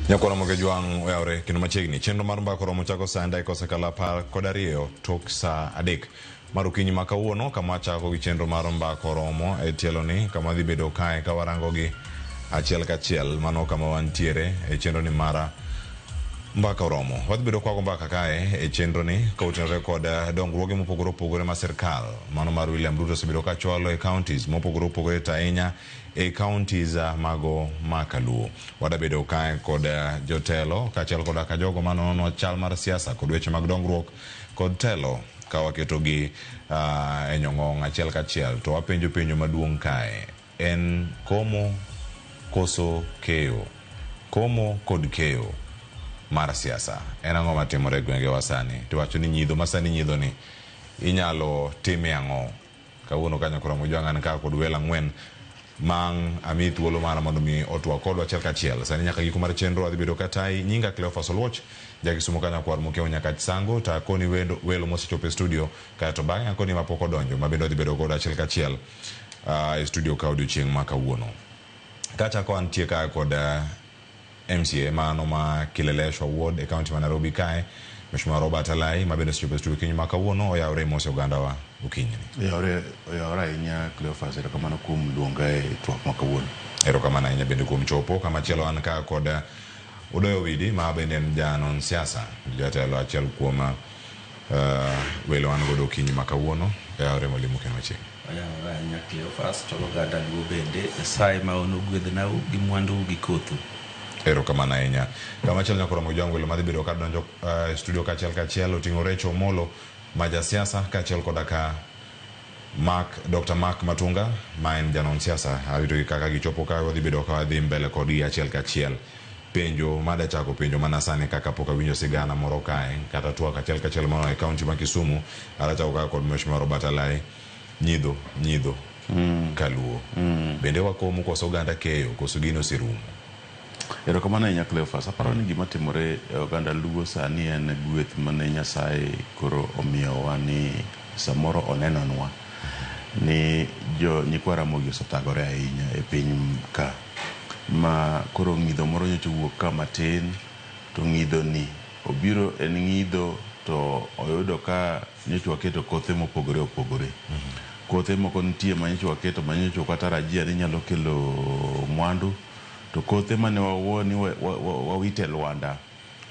Nyakwara Moge Jwang' oyawre kendo machiegni. Chenro mar mbaka oromo chako saa dakika osekalo 12 tok saa 3 mar okinyi ma kawuono, kama wachako gi chenro mar mbaka oromo e tieloni, kama dhi bedo kae ka warango gi achiel kachiel mano kama wantiere e chenro ni mara mbaka oromo. Wadhi bedo kwago mbaka kae e chenro ni ka otenore kod dongruoge mopogore opogore ma sirkal mano mar William Ruto osebedo ka chwalo e counties mopogore opogore to ahinya e counties mago ma Kaluo. Wadabedo kae kod jotelo kaachiel koda ka jogo manono chal mar siasa kod weche mag dongruok kod telo ka waketogi e nyong'ong' achiel kachiel to wapenjo penjo maduong' kae en komo koso keyo, komo kod keyo mar siasa en ang'o matimore e gwengewa sani? Tiwacho ni nyidho ma sani nyidho ni inyalo time ang'o? Kawuono ka Nyakoro Mojwang' an ka kod welo ang'wen mang' amiyi thuolo mara mondo mi otwak kodwa achiel kachiel. Sani nyaka giko mar chenro adhi bedo katayi. Nyinga Cleophas Oluoch, jakisumo ka nyakwar Mokeo Nyakach Sango, to akoni wendo welo mosechopo e studio kaeto bang'e akoni mapok odonjo ma bende wadhi bedo godo achiel kachiel e studio ka odiochieng' ma kawuono. Kachako antie ka kod MCA mano ma Kileleshwa Ward e county ma Nairobi kae, Mheshimiwa Robert Alai ma bende osechopo e studio okinyi ma kawuono. Oyawre mose ogandawa okinyi ni. Oyawre, oyawre ahinya Cleophas, erokamano kuom luonga e twak ma kawuono. Erokamano ahinya bende kuom chopo. Kamachielo an ka kod Odoyo Owidi ma bende en janon siasa, jatelo achiel kuom welo an godo okinyi ma kawuono. Oyawre mwalimu kendo machiegni. Oyawore ahinya Cleophas to oganda Luo bende, Nyasaye ma onogwedhnau gi mwanduu gi kothu. Erokamano ahinya. Kamachielo nyaka oromo jwang' welo madhi bedo ka donjo e studio kachiel kachiel oting'o Rachel Omolo ma jasiasa kaachiel koda ka Mark, Dr. Mark Matunga ma en janon siasa. Aritogi kaka gichopo ka wadhi bedo ka wadhi mbele kodgi achiel kachiel. Penjo mada chako penjo mana sani kaka pok awinjo sigana moro kae kata twak achiel kachiel moro e county ma Kisumu. Adachako kaka kod Mheshimiwa Robert Alai. Nyidho, nyidho kaluo. Bende wakomo koso oganda keyo koso gino oserumo? Erokamano ahinya Cleophas. Aparo ni gima timore e oganda Luo sani en gweth mane Nyasaye koro omiyowa ni samoro onenonwa ni jo nyikwa Ramogi osethagore ahinya e piny ka ma koro ng'idho moro nyocha owuok ka matin to ng'idho ni obiro en ng'idho to oyudo ka nyocha waketo kothe mopogore opogore. Kothe moko nitie ma nyocha waketo ma nyocha ok watarajia ni nyalo kelo mwandu to kothe mane wawuo ni wawito e lwanda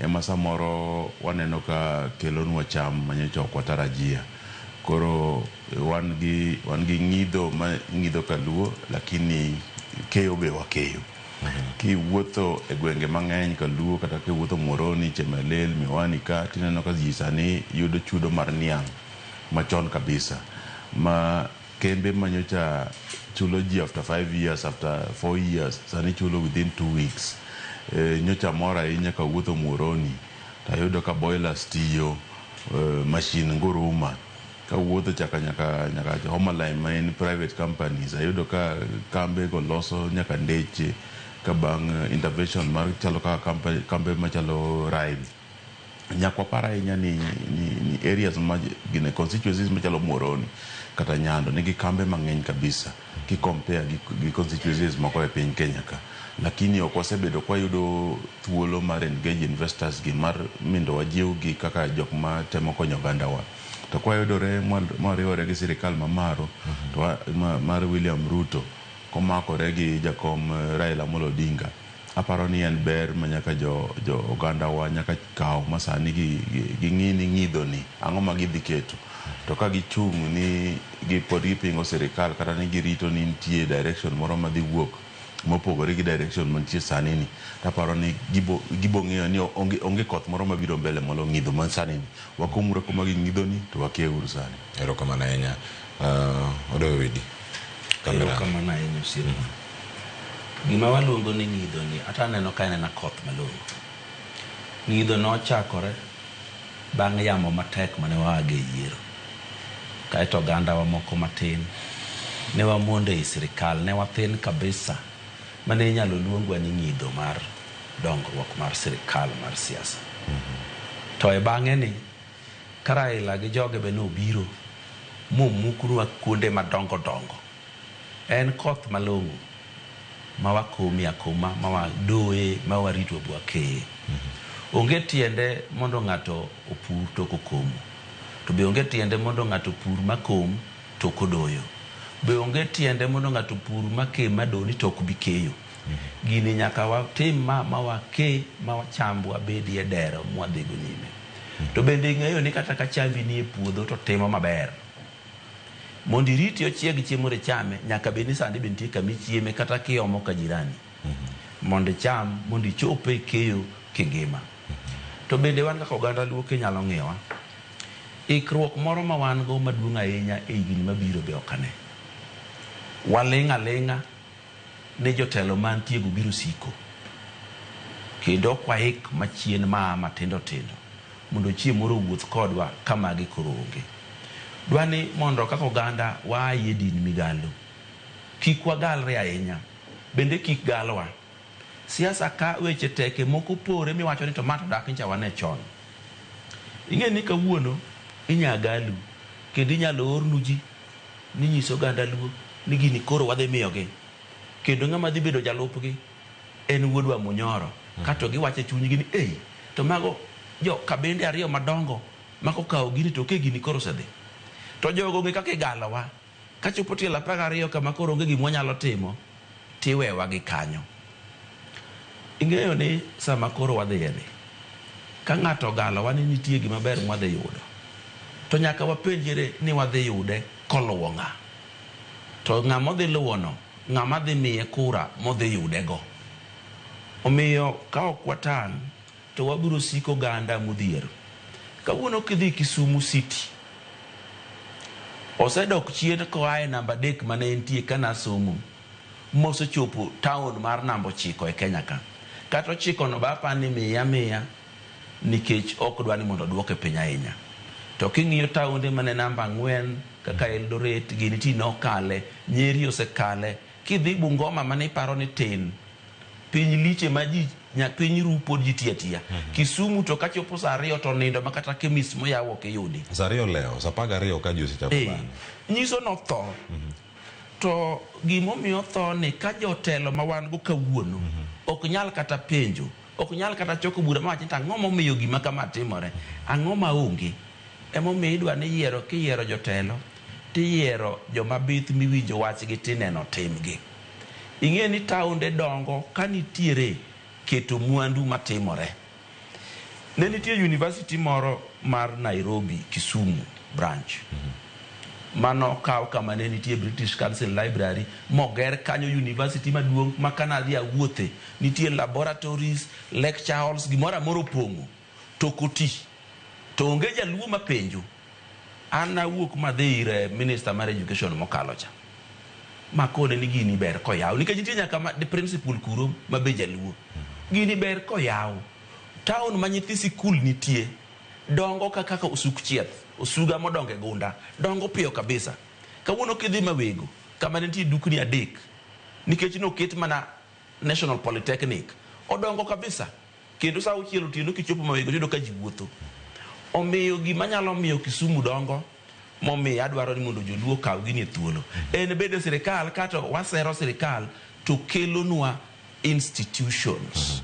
ema samoro waneno ka kelonwa cham ma nyocha ok watarajia. Koro wan gi wan gi ng'idho ma ng'idho kaluo lakini keyo be wakeyo. Kiwuotho e gwenge mang'eny kaluo kata kiwuotho Muhoroni, Chemelil, Miwani ka tineno ka ji sani yudo chudo mar niang' machon kabisa ma kembe manyocha chulo ji after 5 years, after 4 years sani chulo within 2 weeks. Nyocha mor ahinya kawuotho Muhoroni tayudo ka boilers tiyo, machine nguruma. Kawuotho chaka nyaka nyaka Homa-Lime ma en private companies ayudo ka kambe go loso nyaka ndeche ka bang' intervention mar chalo kaka kambe machalo Rail. Nyaka wapar ahinya ni areas ma gine constituencies machalo Muhoroni kata Nyando nigi kambe mang'eny kabisa ki compare gi constituencies moko e piny Kenya ka. Lakini ok wasebedo kwayudo thuolo mar engage investors gi mar mondo wajiw gi kaka jok ma temo konyo oganda wa. To kwayudore mwariwore gi sirikal mamaro to mar William Ruto komakore gi jakom Raila Amolo Odinga, aparo ni en ber ma nyaka jo oganda wa nyaka kaw ma sani ging'i ni ng'idho ni ang'o ma gidhi keto. To ka gichung' ni pod gipingo sirikal kata ni girito ni nitie direction moro madhi wuok mopogore gi direction mantie sani ni, taparo ni gibo ng'eyo ni onge koth moro mabiro mbele molo ng'idho man sani ni. Wakomuru akoma gi ng'idho ni to wakeuru sani. Erokamano ahinya. Odoyo Widi. Erokamano ahinya osiepna. Gima waluongo ni ng'idho ni ata aneno ka en ena koth malong'o. Ng'idho nochakore bang' yamo matek mane waage e yiero. Kaeto ogandawa moko matin ne wamondo ei sirikal, ne wathin kabisa mane inyalo luongwa ni ng'idho mar dongruok mar sirikal mar siasa. To e bang'e ni, ka Raila gi joge be nobiro momuknwa kuonde madongo dongo. En koth malong'o. Ma wakomie akoma, ma wadoye, ma warito bwakeye. Onge tiende mondo ng'ato opur to ok okomo. To be onge tiende mondo ng'ato opur makom to ok odoyo. Be onge tiende mondo ng'ato opur make madoni to ok bi keyo. Gini nyaka watim ma ma wake ma chambwa bedie dero mwadhigo nyime. To bende ing'eyo ni kata ka chambi nie puodho to timo maber. Mondo iriti ochieg chiemo moro ichame, nyaka bed ni sani be nitie kama ichieme kata kiomo ka jirani. Mondo icham, mondo ichop e keyo kingima. To bende wan kaka oganda Luo kinyalo ng'iyowa, ikruok moro ma wan go maduong' ahinya e higni mabiro be ok ane. Waling' aling'a ni jotelo mantie go biro siko. Kendo ok waik machien maa matindo tindo mondo chieng' moro owuoth kodwa ka magi koro onge. Dwani mondo kaka oganda waayie din migalo. Kik wagalre ahinya. Bende kik galwa. Siasa ka weche teke moko pore miwacho ni to ma to dak ncha wane chon. Ing'e ni kawuono inya galu kendo inyalo ornu ji ni nyiso oganda Luo ni gini koro wadhi miyogi. Kendo ng'ama dhi bedo jalupgi en wuodwa Munyoro. Kato giwacho e chunygi ni ei to mago jo kabinde ariyo madongo makokawo gini to ke gini koro osedhi. To jogo onge kaka igalowa. Kachopo tielo 12 kama koro onge gima wanyalo timo, tiwewa gi kanyo. Ing'eyo ni sama koro wadhiye ni, ka ng'ato ogalowa ni nitie gima ber mwadhi yudo, to nyaka wapenjre ni wadhi yude koluwo ng'a. To ng'ama odhi luwono, ng'ama dhi miye kura modhi yudego. Omiyo ka ok watang', to wabiro siko oganda modhier. Kawuono kidhi Kisumu City, osedok chien koa e namba 3 mane entie ka nasomo, mosechopo town mar namba 9 e Kenya ka. Kata 9 no be apani ni miye amiya nikech ok dwa ni mondo oduoke piny ahinya. To king'iyo taonde mane namba 4 kaka Eldoret gini ti nokale, Nyeri osekale, kidhi Bungoma mane iparo ni tin, piny liche ma ji piny ru pod ji tiyo atiya. Kisumu to kachopo saa 2 to nindo ma kata chemist moyaw ok iyudi. Saa 2 olewo, saa 12 ka ji osechako bano. Nyiso notho. To gimomiyo otho ni ka jotelo ma wan go kawuono ok nyal kata penjo, ok nyal kata choko bura mawach ni to ang'o momiyo gima kama timore, ang'o ma onge. Emomiyo idwa ni yiero kiyiero jotelo, tiyiero joma bith miwinjo wachgi tineno timgi. Ing'e ni taonde dongo ka nitiere keto mwandu matimore. Ne nitie university moro mar Nairobi, Kisumu branch. Mano okaw kama ne nitie British Council Library moger kanyo university maduong' ma kanadhi awuothe nitie laboratories, lecture halls, gimoro amora opong'o to ok oti. To onge jaluo mapenjo. An nawuok madhi ir minister mar education mokalo cha. Makone ni gini ber koyaw. Nikech nitie nyaka principal kuro ma be jaluo. Gini ber koyaw. Town ma nyithi sikul nitie dongo kaka osuk chieth, osuga modongo e gunda, dongo piyo kabisa. Kawuono kidhi Mawego, kama nitie dukni 3, nikech noket mana National Polytechnic, odongo kabisa. Kendo saa 6 otieno kichopo Mawego tiyudo ka ji wuotho. Omiyo gima nyalo miyo Kisumu dongo, momiyo adwaro ni mondo joluo okaw gini e thuolo. En bende sirikal, kato wasero sirikal, to kelonwa institutions.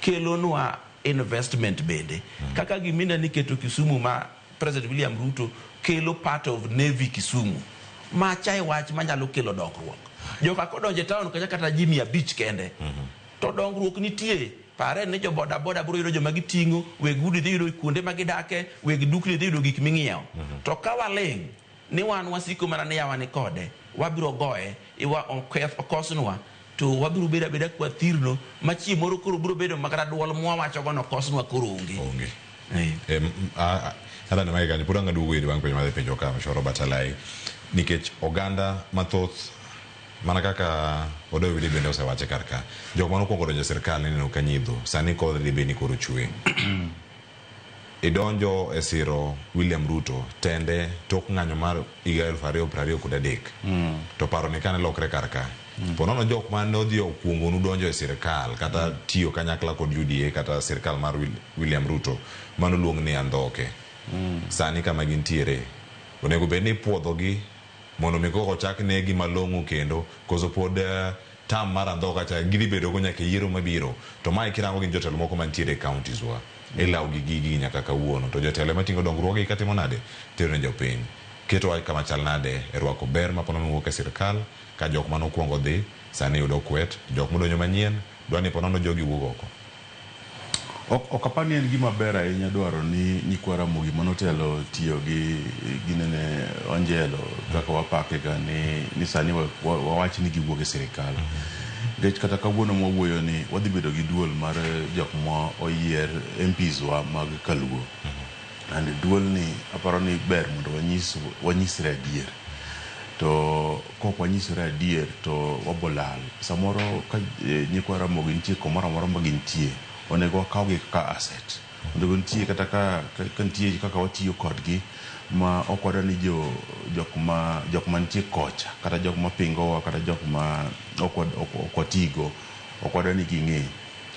Kelonwa investment bende. Kaka gimina ni keto Kisumu ma President William Ruto kelo part of Navy Kisumu. Macha e wach manyalo kelo dongruok. Joka kodonjo e town kacha kata ji 500 kende. To dongruok nitie. Pare ni jo boda boda biro yudo joma giting'o, weg udi dhi yudo kuonde ma gidake, weg dukni dhi yudo gik ming'iewo. To ka waling' ni wan wasiko mana ni yawa ni kode, wabiro goye, iwa okosnwa, to wabiro bedo abeda kwathirno, ma chieng' moro koro biro bedo makata duol mwawachogo no kosnwa koro onge. Onge. Adani magi kanyo, pod ang' aduogo iri bang' penjo madhi penjo ka, Mheshimiwa Robert Alai, nikech oganda mathoth mana kaka Odoyo Wili bende osewache kar ka, jok mane okuongo donjo e sirkal nineno ka nyidho, sani kodh dhi bed ni koro chwe. Idonjo e siro William Ruto tende tok ng'anyo mar higa 2023. To paro ni kane lokre kar ka. Po nono jok mane odhi okuongonu donjo e sirkal kata tiyo kanyakla kod UDA kata sirkal mar William Ruto mano luong ni andhoke. Sani kama gintiere onego bed ni ipuodhogi mondo mi koko chak negi malong'o kendo koso pod Term mar andhoga cha gidhi bedo go nyaka e yiero mabiro. To mae kirango gin jotelo moko mantiere e counties wa. Ilawo gi gigi nyaka kawuono. To jotelo ema ting'o dongruoge katimo nade? Tero ne jopiny. Ketowa kama chal nade e rwako ber ma ponono wuok e sirkal ka jok mane okuongo dhi sani yudo kwet, jok modonjo manyien dwa ni ponono jogi wuog oko. Ok apar ni en gima ber ahinya dwaro ni nyikwa Ramogi manotelo tiyo gi ginene Onjelo kaka wapake ga ni sani wawach ni giwuok e sirikal. Nikech kata kawuono mwawuoyo ni wadhi bedo gi duol mar jok ma oyier MPs wa mag Kaluo. And duol ni aparo ni ber mondo wanyisre adier. To kok wanyisore adier to wabolal. Samoro ka nyikwa Ramogi nitie kumoro amora ma gintie, onego wakawgi kaka asset. Onego nitie kata ka nitie kaka watiyo kodgi ma ok wadwa ni jok mantie kocha kata jok mapingowa kata jok ma ok watigo ok wadwa ni ging'e.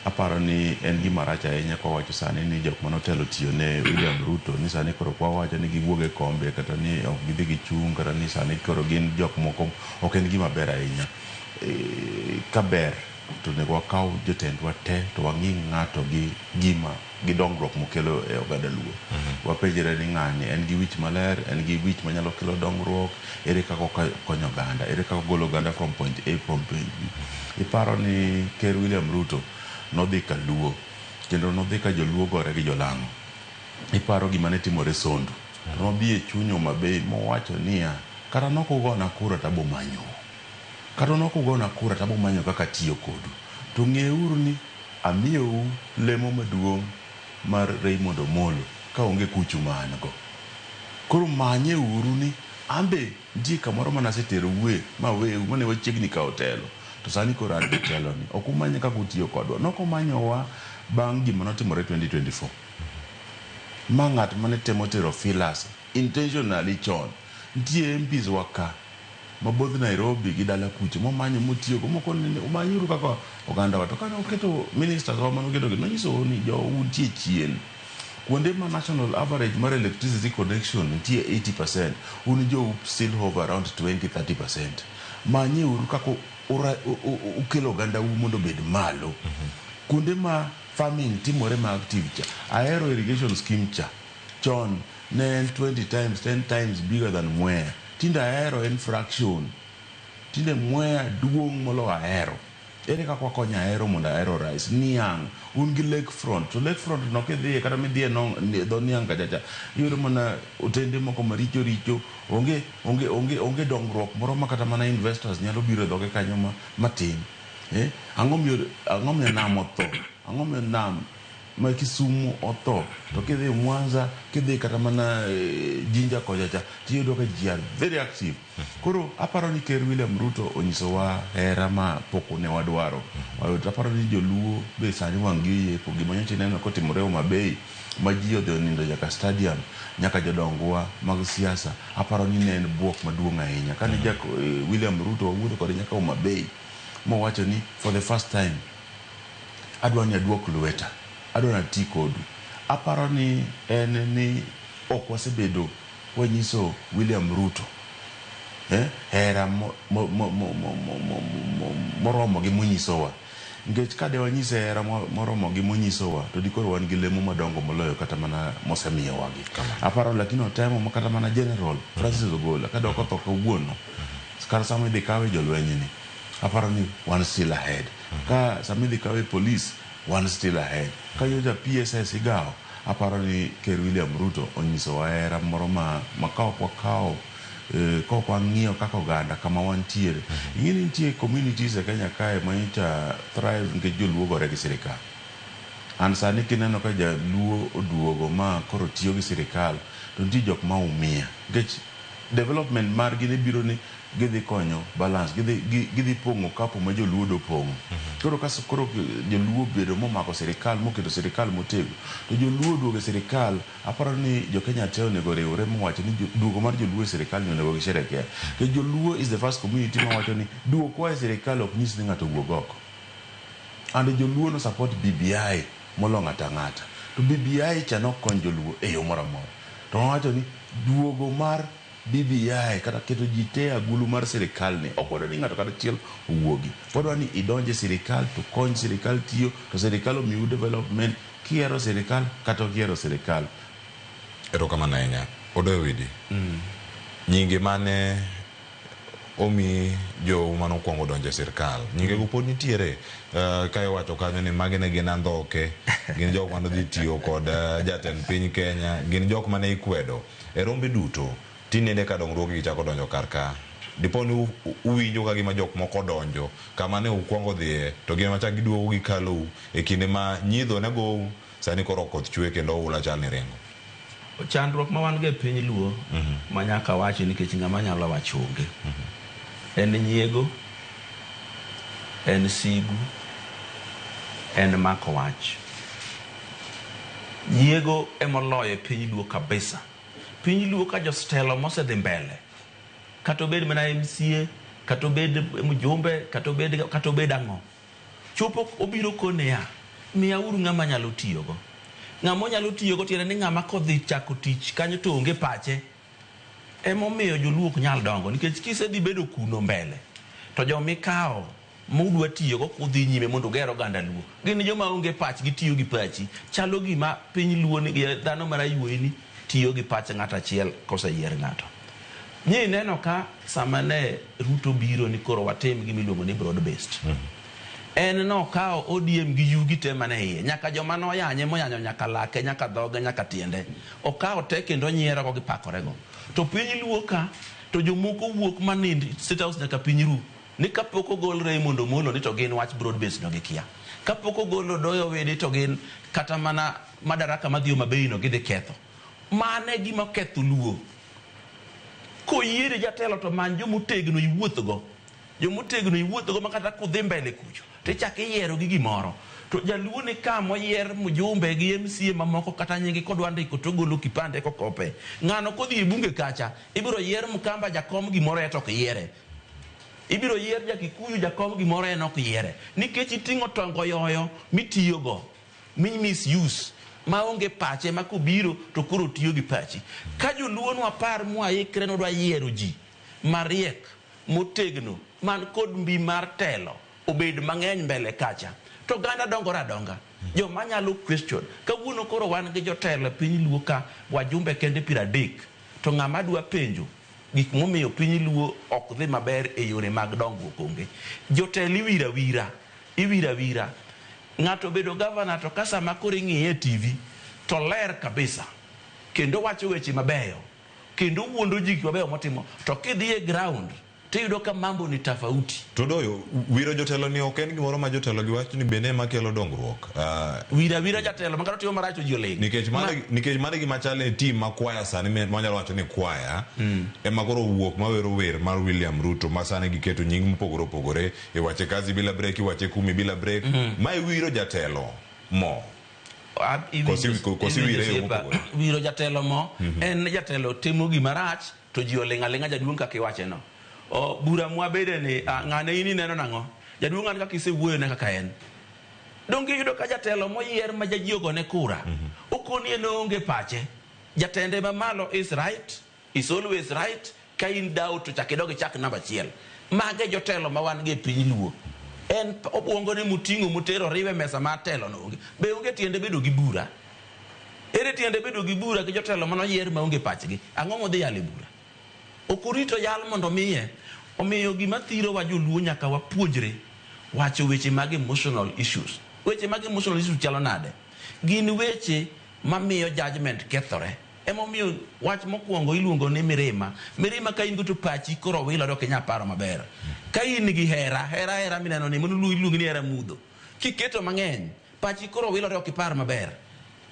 Aparo ni en gima rach ahinya kwa wacho sani ni jok manotelo tiyo ne William Ruto ni sani koro kwa wacho ni giwuog e kombe kata ni ok gidhi gichung' kata ni sani koro gin jok moko ok en gima ber ahinya. Ka ber to onego wakaw jotendwa te to wang'i ng'ato gi gima gi dongruok mokelo e oganda Luo. Wapenjre ni ng'ani en gi wich maler, en gi wich manyalo kelo dongruok, ere kaka okonyo oganda, ere kaka ogolo oganda from point A from point B. Iparo ni Ker William Ruto nodhi Kaluo kendo nodhi ka joluo gore gi jolang'o. Iparo gima ne timore Sondu. To nodhi e chuny Homa Bay mowacho niya, kata nok ugona kura to abo manyou. Kata nok ugona kura to abo manyo kaka atiyo kodu. To ng'euru ni amiyou lemo maduong' mar Raymond Omolo ka onge kuchu ma an go. Koro manye uru ni ambe nitie kamoro mane aseteroue maweu mane wachiegni kawo telo. To sani koro an gi telo ni. Ok umany kaka utiyo kodwa. Nok omanyowa bang' gima notimore 2024. Ma ng'at mane temo tero filas intentionally chon. Nitie MPs wa ka ma both Nairobi gi dala kucho momanyo motiyogo moko ni umanyuru kaka oganda wa. To kane oketo ministers wa mane oketo gi nonyiso ni jou nitie chien. Kuonde ma national average mar electricity connection nitie 80%, un jou still hover around 20-30%. Manye uru kaka ukelo oganda u mondo obed malo. Kuonde ma farming timore ma active cha, Ahero irrigation scheme cha. Chon ne en 20 times, 10 times bigger than Mwea. Tinde Ahero en fraction. Tinde Mwea duong' molo Ahero. Ere kaka wakonyo Ahero mondo Ahero rise? Niang', un gi lake front. To lake front no kidhiye kata midhiye dho niang' kacha cha, iyudo mana otende moko maricho richo. Onge, onge, onge, onge dongruok moro ma kata mana investors nyalo biro e dhoge kanyo matin. Ang'o miyo nam otho? Ang'o miyo nam ma Kisumu otho? To kidhi Mwanza, kidhi kata mana Jinja kocha cha, tiyudo ka ji are very active. Koro aparo ni Ker William Ruto onyisowa hera ma pok ne wadwaro. Aparo ni joluo be sani wang' gi oyepo. Gima nyocha ineno kotimore Homa Bay ma ji odhi onindo nyaka stadium, nyaka jodongwa mag siasa, aparo ni ne en buok maduong' ahinya. Kane William Ruto wawuotho kode nyaka Homa Bay, mowacho ni for the first time adwa ni aduok lweta, adwa ni ati kodu. Aparo ni en ni ok wasebedo wanyiso William Ruto hera moromo gi monyisowa. Nikech ka de wanyise hera moromo gi monyisowa, to dikoro wan gi lemo madongo moloyo kata mana mosemiyowagi. Aparo lakini otemo ma kata mana General Francis Ogola ka dok otho kawuono, kata sama idhi kawe jolweny ni, aparo ni wan still ahead. Ka sama idhi kawe police, wan still ahead. Ka nyocha PSS igawo, aparo ni Ker William Ruto onyisowa hera moro ma ka ok wakawo ka ok wang'iyo kaka oganda kama wantiere. Ing'e ni nitie communities e Kenya kae ma nyocha thrive nikech joluo gore gi sirikal. An sani kineno ka jaluo oduogo ma koro tiyo gi sirikal, to nitie jok ma umia. Nikech development margi ne biro ni gidhi konyo balance, gidhi pong'o kapo ma joluo do pong'o. Koro ka koro joluo obedo momako sirikal, moketo sirikal motegno, to joluo oduogo e sirikal, aparo ni jo Kenya te onego riwre mowacho ni duogo mar joluo e sirikal ni onego gisherekea. Nikech joluo is the first community mawacho ni duokwa e sirikal ok nyis ni ng'ato owuog oko. And joluo no support BBI molo ng'ato ang'ata. To BBI cha nokony joluo e yo moro amora. To wawacho ni duogo mar BBI kata keto ji te e agulu mar sirikal ni ok wadwa ni ng'ato kata achiel owuogi. Wadwa ni idonj e sirikal to kony sirikal tiyo to sirikal omiu development kihero sirikal kata ok ihero sirikal. Erokamano ahinya. Odoyo Widi. Nyinge mane omi jou mane okwongo donjo e sirkal. Nyingego pod nitiere. Ka iwacho kanyo ni magi ne gin andhoke, gin jok mane odhi tiyo kod jatend piny Kenya, gin jok mane ikwedo. E rombe duto, tinende ka dongruoge gi chako donjo kar ka. Dipo ni uwinjo ka gima jok moko odonjo kama ne ukwongo dhiye to gin ema chak giduogo gikalou e kinde ma nyidho ne gou, sani koro koth chwe kendo oula chal ni ringo. Chandruok ma wan go e piny luo ma nyaka wachi nikech ng'ama nyalo wacho onge. En nyiego, en sigu, en mako wach. Nyiego emoloyo e piny luo kabisa. Piny luo ka jostelo mosedhi mbele, kata obed mana MCA, kata obed mjumbe, kata obed ang'o, chopo obiro koneya, miyauru ng'ama nyalo tiyogo. Ng'ama onyalo tiyogo tiende ni ng'ama kodhi chako tich kanyo to onge pache. Emomiyo joluo ok nyal dongo nikech kisedhi bedo kuno mbele to jomikawo mudwa tiyogo kudhi nyime mondo uger oganda luo gin joma onge pach gitiyo gi pachi. Chalo gima piny luo ni dhano marayuoyini tiyo gi pach ng'ato achiel koseyier ng'ato. Nyi neno ka sama ne Ruto biro ni koro watim gima iluongo ni broad based. En nokawo ODM gi yugi te mane iye. Nyaka joma noyanye moyanyo nyaka lake, nyaka dhoge, nyaka tiende. Okawo te kendo onyierogo gi pakorego. To piny luo ka, to jomoko wuok manind State House nyaka piny ru. Ni kapok ogol Raymond Omolo ni to gin wach broad based no gikia. Kapok ogol Odoyo Owidi to gin kata mana madaraka madhi Homa Bay no gidhi ketho. Mane gima oketho luo. Koyieri jatelo to many jomotegno iwuothgo. Jomotegno iwuothgo ma kata kudhi mbele kucho tichako iyiero gi gimoro. To jaluo ni ka moyier mjumbe gi MCA mamoko kata nyingi kodwa ndiko to ogolo kipande kokope. Ng'ano kodhi e bunge kacha ibiro yier Mkamba jakom gimoro en to ok yiere. Ibiro yier Jakikuyu jakom gimoro en ok yiere. Nikech iting'o tongo yoyo mitiyogo mi misuse maonge pache ma kobiro to koro tiyo gi pachi. Ka joluo nwapar mwaikre nwadwa yiero ji mariek motegno man kod mbi mar telo obed mang'eny mbele kacha to oganda dongore adonga. Joma nyalo question. Kawuono koro wan gi jotelo e piny luo ka wajumbe kende 30 to ng'ama dwa penjo gik momiyo piny luo ok dhi maber e yore mag dongruok onge. Jotelo iwiro awira, iwiro awira. Ng'ato obedo gavana to ka sama koro ing'iye e TV to ler kabisa kendo wacho weche mabeyo kendo wuondo ji gik mabeyo motimo to kidhi e ground tiyudo ka mambo ni tofauti. To Odoyo, wiro jotelo ni ok en gimoro ma jotelo gi wacho ni bende ema kelo dongruok. Wiro awira jatelo ma kata otimo marach to ji oling'. Nikech mano e gima chal e team ma kwaya sani mwanyalo wacho ni kwaya ema koro owuok mawero wer mar William Ruto ma sani giketo nying mopogore opogore iwache kazi bila break, iwache kumi bila break. Ma iwiro jatelo mo. Kosi wire yo mopogore. Wiro jatelo mo en jatelo timo gima rach to ji oling' aling'a jaduong' kaka iwache no. Bura mwabede ni ng'ane in ineno nang'o? Jaduong' an kaka isewuoyo ne kaka en. Donge iyudo ka jatelo moyier ma jaji ogone kura okoni en oonge pache. Jatende mamalo is right, is always right, ka in doubt to chak idog ichak namba achiel. Mage jotelo ma wan go e piny luo. En obwongo ne moting'o motero oriwe mesa mar telo no onge. Be onge tiende bedo gi bura? Ere tiende bedo gi bura gi jotelo manoyier maonge pachgi? Ang'o modhi yalo e bura? Ok orito yal mondo miye. Omiyo gima thirowa joluo nyaka wapuonjre wacho weche mag emotional issues. Weche mag emotional issues chalo nade? Gin weche mamiyo judgment kethore. Emomiyo wach mokwongo iluongo ni mirima. Mirima ka in go to pachi koro wilore ok inyal paro maber. Ka in gi hera, hera hera mineno ni mano iluongo ni hera mudho. Kiketo mang'eny, pachi koro wilore ok ipar maber.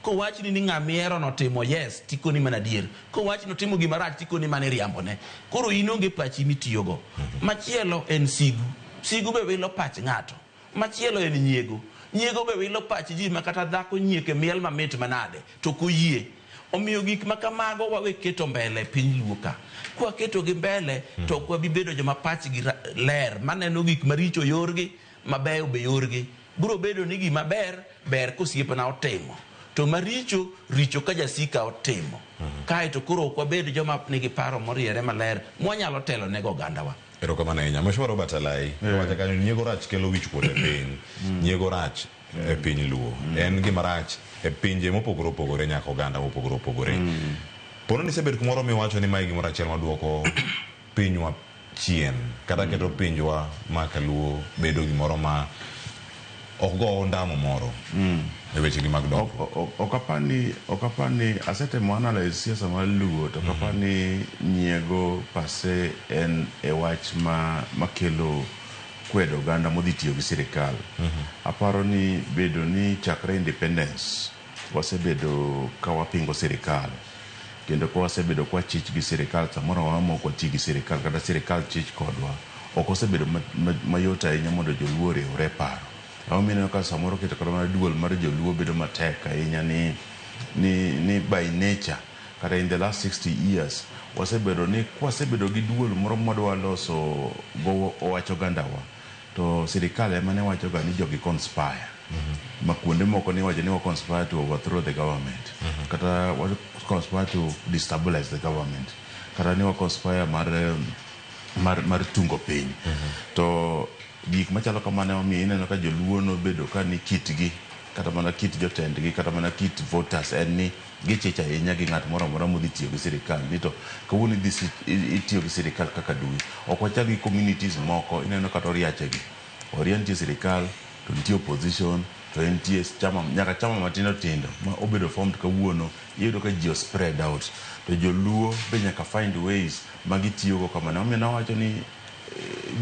Kowachni ni ng'ama ihero notimo yes, tikoni mana adier. Kowachni notimo gima rach, tikoni mana iriambone. Koro in onge pachi mitiyogo. Machielo en sigu. Sigu be wilo pach ng'ato. Machielo en nyiego. Nyiego be wilo pach ji ma kata dhako nyieke miel mamit manade to ok oyie. Omiyo gik ma kamago wawe keto mbele e piny luo ka. Kwaketo gi mbele to ok wabi bedo joma pachgi ler maneno gik maricho yorgi, mabeyo be yorgi. Biro bedo ni gima ber, ber kosiepna otimo. To maricho richo ka jasika otimo. Kae to koro ok wabed joma nigi paro moriere maler mwanyalo telo nego ogandawa. Erokamano ahinya. Mheshimiwa Robert Alai, wacho kanyo ni nyiego rach kelo wich kuot e piny. Nyiego rach e piny Luo. En gima rach e pinje mopogore opogore nyaka oganda mopogore opogore. Pono ni isebet kumoro miwacho ni mae gimoro achiel maduoko pinywa chien kata keto pinjwa ma kaluo bedo gimoro ma ok go ondamo moro e weche gi mag dongruok. Ok apar ni asetemo analyze siasa mar Luo, to ok apar ni nyiego pase en e wach ma makelo kwedo oganda modhi tiyo gi sirikal. Aparo ni bedo ni chakre independence wasebedo ka wapingo sirikal, kendo ka wasebedo ka wachich gi sirikal, samoro amora ma ok wati gi sirikal kata sirikal chich kodwa, ok osebedo mayot ahinya mondo joluo oriwre e paro. Emomiyo ineno ka samoro keto kata mana duol mar joluo bedo matek ahinya ni by nature kata in the last 60 years wasebedo ni kwasebedo gi duol moro mwadwa loso go wach ogandawa, to sirikal ema ne wacho ga ni jogi conspire, ma kuonde moko ni wacho ni wa conspire to overthrow the government, kata wa conspire to destabilize the government, kata ni wa conspire mar tungo piny. To gik machalo kamano emomiyo ineno ka joluo nobedo ka ni kitgi, kata mana kit jotendgi, kata mana kit voters, en ni gichich ahinya gi ng'at moro amora modhi tiyo gi sirikal, ni to kawuono idhi itiyo gi sirikal kaka dui. Ok wachal gi communities moko. Ineno kata oriachegi oria nitie sirikal, to nitie opposition, to nitie chama, nyaka chama matindo tindo ma obedo formed. Kawuono iyudo ka ji o spread out, to joluo be nyaka find ways ma gitiyogo kamano. Omiyo nawacho ni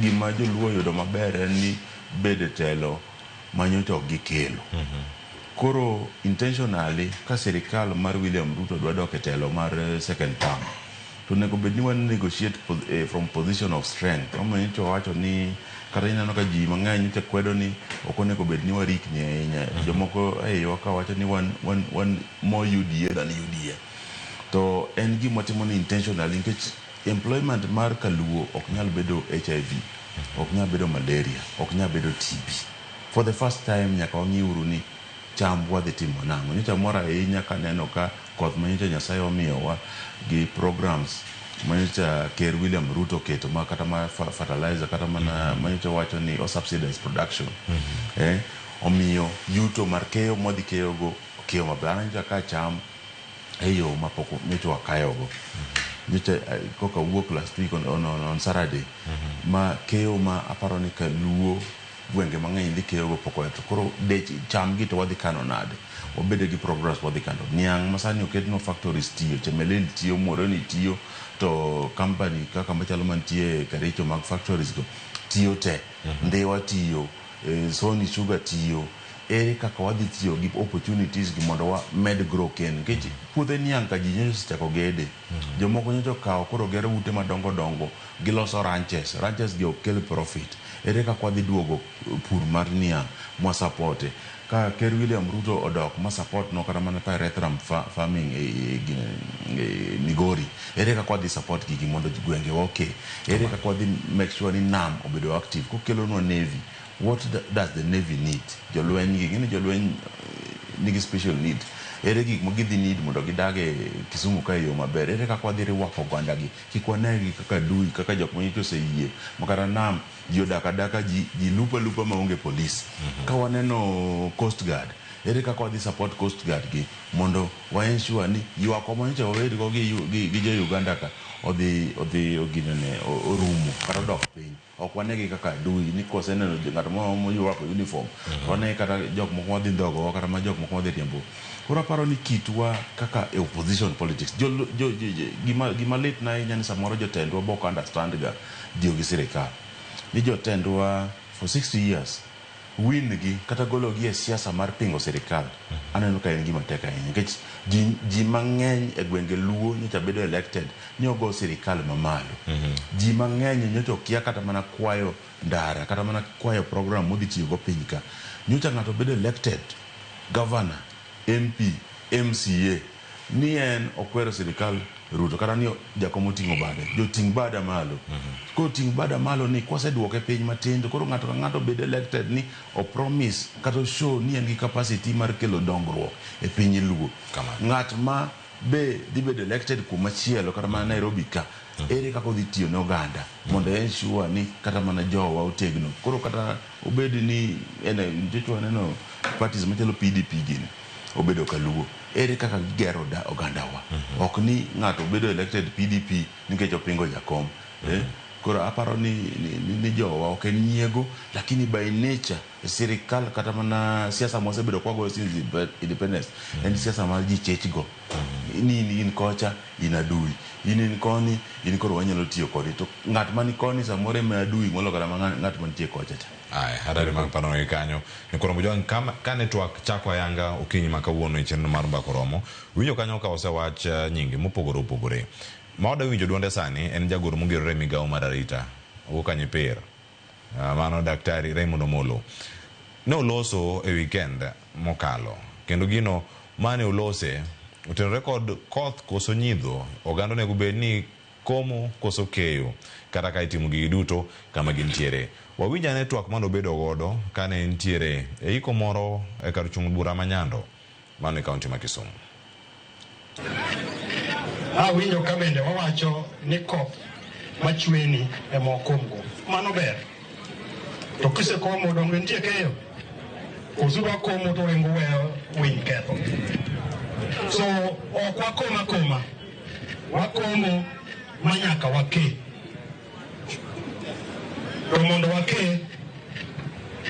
gima joluo oyudo maber en ni bedo e telo manyocha ok gikelo. Koro intentionally, ka sirikal mar William Ruto dwa dok e telo mar second term, to onego bed ni wan negotiate from position of strength. Omiyo nyocha wawacho ni kata ineno ka ji mang'eny nyocha kwedo ni ok onego bed ni warikni ahinya. Jomoko e iwa ka wacho ni wan more UDA than UDA, to en gima watimo ni intentionally, nikech employment mar kaluo ok nyal bedo HIV, ok nyal bedo malaria, ok nyal bedo TB. For the first time nyaka wang'iuru ni chambwa dhi timo nang'o. Nyocha mor ahinya kaneno ka koth ma nyocha Nyasaye omiyowa gi programs manyocha Ker William Ruto oketo, ma kata ma fertilizer, kata mana manyocha wacho ni o subsidize production, omiyo yuto mar keyo mwadhi keyogo keyo maber. An nyocha ka cham e yo mapok nyocha wakayogo nyocha, koka wuok last week on Saturday, ma keyo ma aparo ni kaluo gwenge mang'eny dhi keyogo pok oya. To koro dech cham gi to wadhi kano nade? Wabedo gi progress, wadhi kano niang' ma sani oketnwa factories tiyo, Chemelil tiyo, Muhoroni tiyo, to company kaka machalo mantie Kericho mag factories go tiyo te, Ndhiwa tiyo, Sony Sugar tiyo. Ere kaka wadhi tiyo gi opportunities gi mondo wamed grow ken? Nikech puothe niang' ka ji nyocha osechako gede, jomoko nyocha okawo koro gero ute madongo dongo, giloso ranches. Ranches gi ok kel profit. Ere kaka wadhi duogo pur mar niang' mwa support ka Ker William Ruto odok ma support no kata mana pyrethrum farming e Migori? Ere kaka wadhi support gigi mondo gwengewa oke? Ere kaka wadhi make sure ni nam obedo active kokelonwa navy? What does the navy need? Jolweny gi ng'eni, jolweny nigi special need. Ere gik ma gidhi need mondo gidag e Kisumu ka e yo maber? Ere kaka wadhi rwako oganda gi kik wanegi kaka adui, kaka jok manyocha oseyie ma kata nam ji odak adaka, ji lupo alupa maonge polis? Ka waneno coast guard, ere kaka wadhi support coast guard gi mondo wa ensure ni ywakwa manyocha wabedgo gi jo Uganda ka odhi oginene orumo kata odok piny? Ok wanegi kaka adui ni koseneno ng'at moro morwako uniform to wanegi kata jok moko madhi ndhogowa, kata ma jok moko madhi riembo. Koro aparo ni kitwa kaka e opposition politics, gima lit na ahinya ni samoro jotendwa bok understand ga tiyo gi sirikal, ni jotendwa for 60 years win gi kata gologi e siasa mar pingo sirikal. Aneno ka en gima tek ahinya, nikech ji mang'eny e gwenge Luo nyocha bedo elected ni ogo sirikal mamalo. Ji mang'eny nyocha okia kata mana kwayo ndara, kata mana kwayo program modhi tiyogo piny ka. Nyocha ng'ato bedo elected governor, MP, MCA, ni en okwero sirikal. Ruto kata ni jakom oting'o bade, joting' bada malo. Koro ting' bada malo ni kwaseduoke piny matin to koro ng'ato ka ng'ato bed elected ni o promise kata o show ni en gi capacity mar kelo dongruok e piny Luo. Kamano. Ng'at ma be dhi bedo elected kumachielo kata mana Nairobi ka, ere kaka odhi tiyo ne oganda mondo ensure ni kata mana jowa otegno. Koro kata obed ni en njocho waneno parties machalo PDP gini obedo kaluo, ere kaka gigero da ogandawa. Ok ni ng'ato bedo elected PDP nikech opingo jakom. Koro aparo ni jowa ok en nyiego, lakini by nature sirikal kata mana siasa mwasebedo kwagoyo since independence en siasa mar ji chechgo. Ni in kocha in adui, in koni in koro wanyalo tiyo kodi, to ng'at mani koni samoro ema adui molo kata ng'at mantie kocha cha. Aya, hatari mag paro gi kanyo. Nyikoro Mojwang', kane twak chako ayanga okinyi ma kawuono e chenro mar Mbaka Oromo, winjo kanyo ka osewach nyinge mopogore opogore. Ma wadwa winjo duonde sani en jagoro mongirore e migawo mar arita, owuok kanyo Ipir. Mano Daktari Raymond Omolo. Ne oloso e weekend mokalo, kendo gino mane olose otenore kod koth koso nyidho, oganda onego bed ni komo koso keyo, kata ka itimo gigi duto kama gintiere. Wawinj ane twak mane obedo godo kane entiere e iko moro e kar chung' bura ma Nyando, mano e kaunti ma Kisumu. Awinjo ka bende wawacho ni koth machweni ema okomgo. Mano ber. To kisekomo donge nitie keyo? Koso udwa komo to uringo weyo winy ketho. So ok wakom akoma. Wakomo ma nyaka wake. To mondo wake,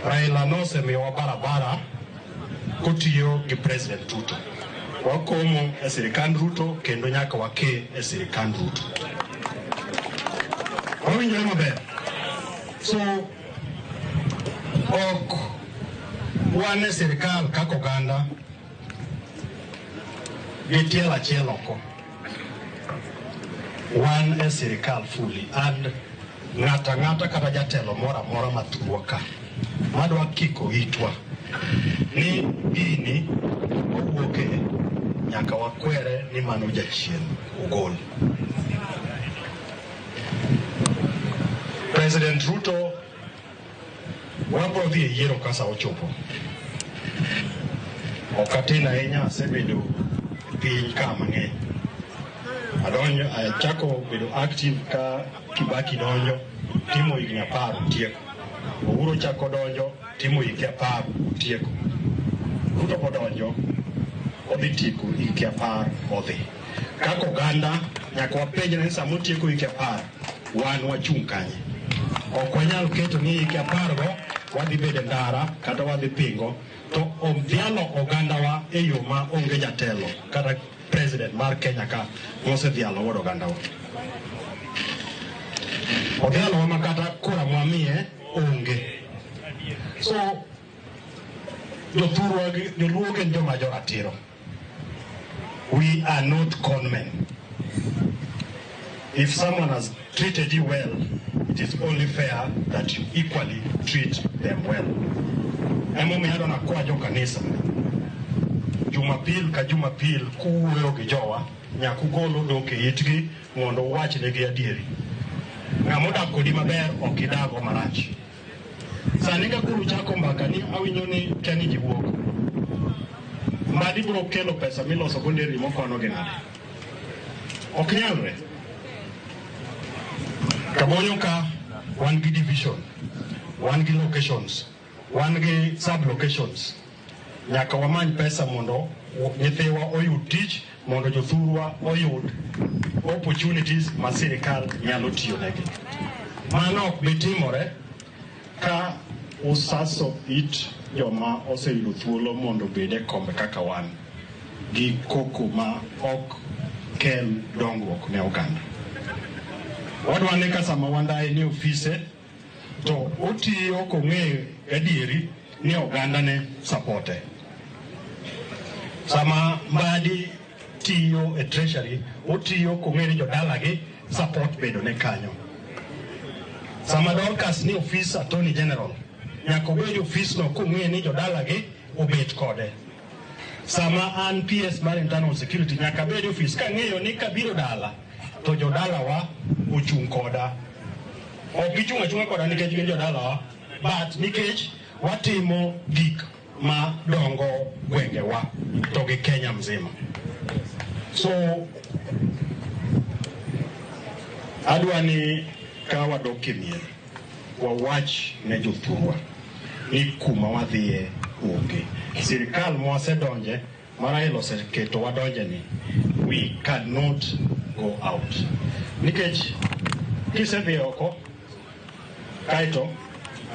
Raila nosemiyowa barabara kotiyo gi President Ruto. Wakomo e sirikand Ruto kendo nyaka wake e sirikand Ruto. Wawinjore maber? So, ok wan e sirikal kaka oganda gi tielo achiel oko. Wan e sirikal fully and ng'ato ang'ata kata jatelo moro amora mathurwa ka madwa kiko itwa ni gini owuoke nyaka wakwere ni mano jachien ogol. President Ruto wabro dhi e yiero ka sa ochopo. Ok atin ahinya, asebedo e piny ka mang'eny. Adonjo, achako bedo active ka Kibaki donjo, timo higni 10 otieko. Uhuru chako donjo, timo higni 10 otieko. Ruto bodonjo, odhi tieko higni 10 odhi. Kaka oganda, nyaka wapenjre ni sama otieko higni 10, wan wachung' kanye? Ok wanyal keto ni higni 10 go wadhi bedo e ndara kata wadhi pingo, to odhialo ogandawa e yo ma onge jatelo kata president mar Kenya ka mosedhialo godo ogandawa. Odhialowa ma kata kura mwamiye onge. So jothurwa joluo gin joma joratiro. We are not con men. If someone has treated you well, it is only fair that you equally treat them well. Emomiyo adwa nakwa jo kanisa, Jumapil ka Jumapil kuwuoyo gi jowa, nyaka ugol odok e itgi mondo uwachnegi adieri. Ng'ama odak kodi maber ok idago marach. Sani ka koro uchako mbaka ni awinjo ni kia ni ji wuok. Mbadi biro kelo pesa miloso go nderni mokwano gi nade? Ok nyalre. Kabonyo ka wan gi division, wan gi locations, wan gi sub locations. Nyaka wamany pesa mondo nyithiwa oyud tich, mondo jothurwa oyud opportunities ma sirikal nyalo tiyo negi. Mano ok bi timore ka usaso it joma oseyudo thuolo mondo obed e kombe kaka wan gi koko ma ok kel dongruok ne oganda. Wadwa ni ka sama Wandayi ni ofise to otiyo kong'eyo gadieri ni oganda ne supporte. Sama Mbadi tiyo e treasury, otiyo kong'eyo ni jodalagi support bedo ne kanyo. Sama Dorcas ni ofis Attorney General, nyaka obed e ofis no kong'eyo ni jodalagi obet kode. Sama an PS mar internal security nyaka abed e ofis kang'eyo ni kabiro dala to jodalawa ochung' koda. Ok gichung' achung'a koda nikech gin jodalawa, but nikech watimo gik ma dongo gwengewa to gi Kenya mzima. So adwa ni ka wadok e mier wawach ne jothurwa ni kuma wadhiye onge. Sirikal mwasedonje ma Raila oseketo wadonje ni we cannot go out. Nikech kisedhi oko kaeto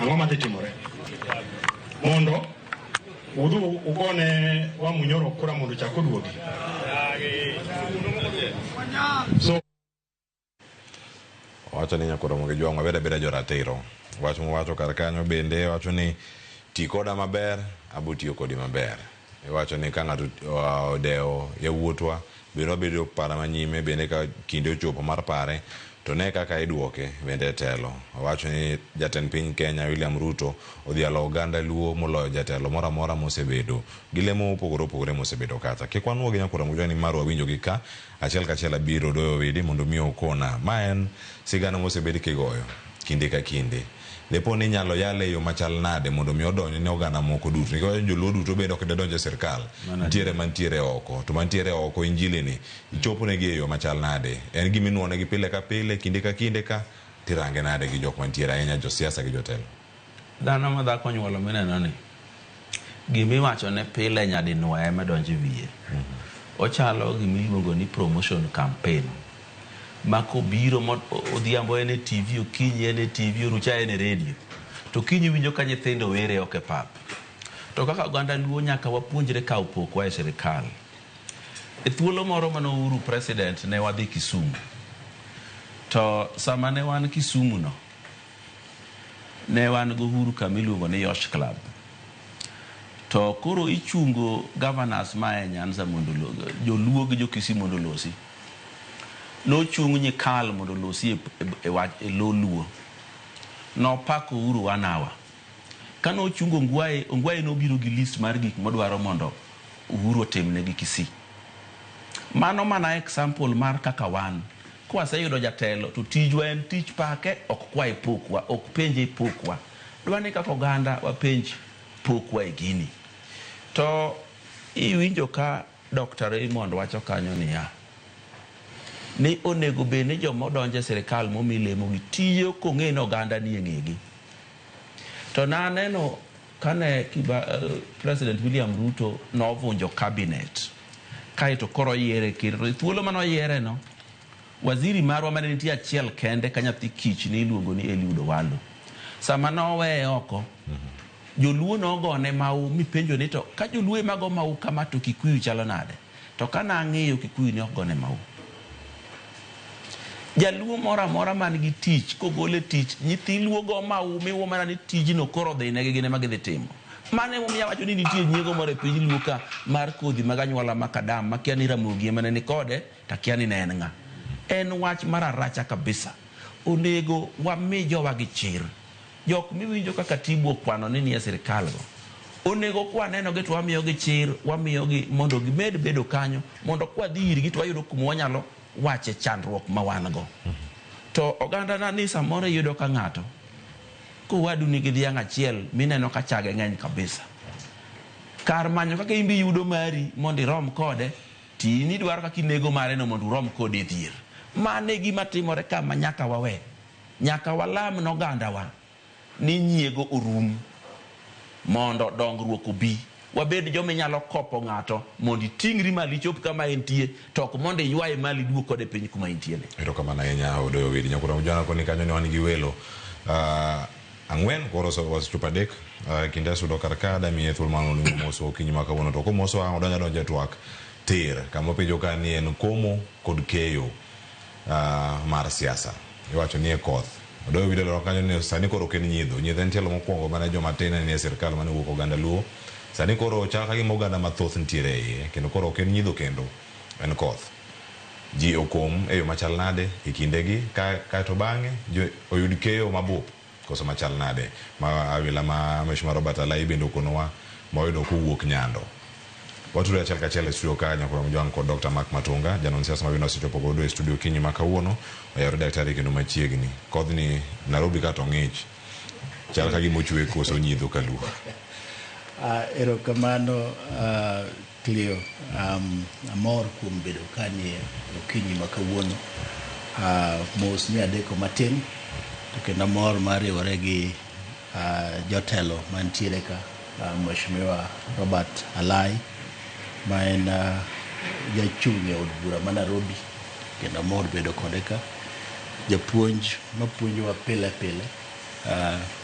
ang'o madhi timore? Mondo udhu ugone Wamunyoro kura mondo ochak oduogi. So Owacho ni nyaka oromo gi jwang' wabed abeda joratiro. Wach mowacho kar kanyo bende wacho ni ti koda maber, abo tiyo kodi maber. Iwacho ni ka ng'ato odewo yawuotwa, bende wabedo para manyime bende ka kinde ochopo mar pare, to ne kaka iduoke bende e telo. Owacho ni jatend piny Kenya William Ruto odhialo oganda Luo moloyo jatelo moro amora mosebedo gi lemo mopogore opogore mosebedo kacha. Kik wanuogi nyakwar Ramogi ni mar wawinjogi ka achiel kachiel abiro doyo widi mondo mi okona. Ma en sigana mosebed kigoyo kinde ka kinde. Depo ni inyalo yale e yo machal nade mondo mi odonj ne oganda moko duto. Nikech joluo duto bende ok dodonj e sirkal. Nitiere mantiere oko. To mantiere oko injili ni ichopo negi e yo machal nade. En gima inuo negi pile ka pile, kinde ka kinde ka tirange nade gi jok mantiere ahinya josiasa gi jotelo. Dhano ma dhako onyuolo mineno ni gimiwachone pile nyadinwoya ema donjo e wiye. Ochalo gimiluongo ni promotion campaign ma kobiro odhiambo en e TV, okinyi en e TV, orucha en e radio. To kiny iwinjo ka nyithindo were oko e pap. To kaka oganda Luo nyaka wapuonjre kawo pokwa e sirikal. E thuolo moro mane Uhuru president ne wadhi Kisumu. To sama ne wan Kisumu no, ne wan gi Uhuru kama iluongo ni Yosh Club. To koro ichungo governors ma e Nyanza mondo joluo gi jo-Kisii mondo olosi. Nochung Nyikal mondo olosi e lo Luo. Nopako Uhuru one hour. Kane ochungo Ongwae, Ongwae nobiro gi list mar gik modwaro mondo Uhuru otimne gi Kisii. Mano mana example mar kaka wan. Kwaseyudo jatelo to tijwa en tich pake, ok kwaye pokwa, ok penje pokwa. Dwa ni kaka oganda wapenj pokwa e gini. To iwinjo ka Dr. Raymond wacho kanyo niya, ni onego bed ni joma odonjo e sirikal momi lemo gi tiyo kong'e ni oganda nie ng'egi. To naneno kane President William Ruto novunjo cabinet, kaeto koro oyiere ker. To thuolo mane oyiere no, waziri marwa mane nitie achiel kende ka nyathi kich ne iluongo ni Eliud Owalo. Sama noweye oko, joluo nogone mau mipenjo ni to ka joluo ema go mau kama to Kikuyu chalo nade? To ka nang'iyo Kikuyu ne ok gone mau. Jaluo moro amora man gi tich kogole tich, nyithi luo go mau miwo mana ni tijno koro odhi negi gin ema gidhi timo. Mano emomiyo awacho ni nitie nyiego moro e piny luo ka mar kodhi mag anyuola ma Kadam makia ni Ramogi ema ne ni kode to akia ni ne en ng'a. En wach mar aracha kabisa. Onego wami jowa gi chir. Jok miwinjo kaka Tibu okwano ni nie sirikal go. Onego kwaneno gi to wamiyogi chir, wamiyogi mondo gimed bedo kanyo, mondo kwadhi irgi to wayudo kuma wanyalo wache chandruok ma wan go. To oganda na ni samoro iyudo ka ng'ato kowadu nigi dhiang' achiel mineno ka chage ng'eny kabisa. Kar manyo kaka in be iyudo mari mondo irom kode, to in idwaro kaka inego mare no mondo urom kode e dhier. Mano e gima timore ka ma nyaka wawe. Nyaka walam nogandawa ni nyiego orum mondo dongruok obi. Wabed joma inyalo kopo ng'ato mondo iting'ri malo ichop kama entie, to ok mondo iywaye malo iduog kode piny kuma entie ni. Erokamano ahinya Odoyo Widi. Nyakwar Ojwang' koni kanyo ne wan gi welo ang'wen koro wasechopo adek. Kinde asudo kar ka damiye thuolo mar mondo omoso okinyi ma kawuono to komoso ang' odonjo adonja e twak tir kama openjo ka ni en komo kod keyo mar siasa. Iwacho ni e koth. Odoyo Widi olero kanyo ni sani koro ok en nyiedho. Nyiedho en tielo mokwongo mane joma tin ne nie sirkal mane owuok oganda Luo. Sani koro chal ka gima oganda mathoth nitiere e iye kendo koro ok en nyiedho kendo en koth. Ji okom e yo machal nade e kindegi kaeto bang'e oyud keyo mabup koso machal nade ma awila ma Mheshimiwa Robert Alai bende okonowa ma wayudo kowuok Nyando. Watudore achiel kachiel e studio ka Nyakwar Mjwang' kod Dr. Mark Matunga, janon siasa ma bende osechopo godo e studio kinyi ma kawuono. Oyawore daktari kendo machiegni. Kodhni Nairobi ka to ng'ich. Chal ka gima ochwe koso nyidho kaluo. Erokamano Cleo. Amor kuom bedo kanie okinyi ma kawuono. Mos ni adeko matin to kendo amor mar riwore gi jotelo mantiere ka, Mheshimiwa Robert Alai ma en jachung' e od bura ma Nairobi kendo amor bedo kode ka. Japuonj mapuonjowa pile pile,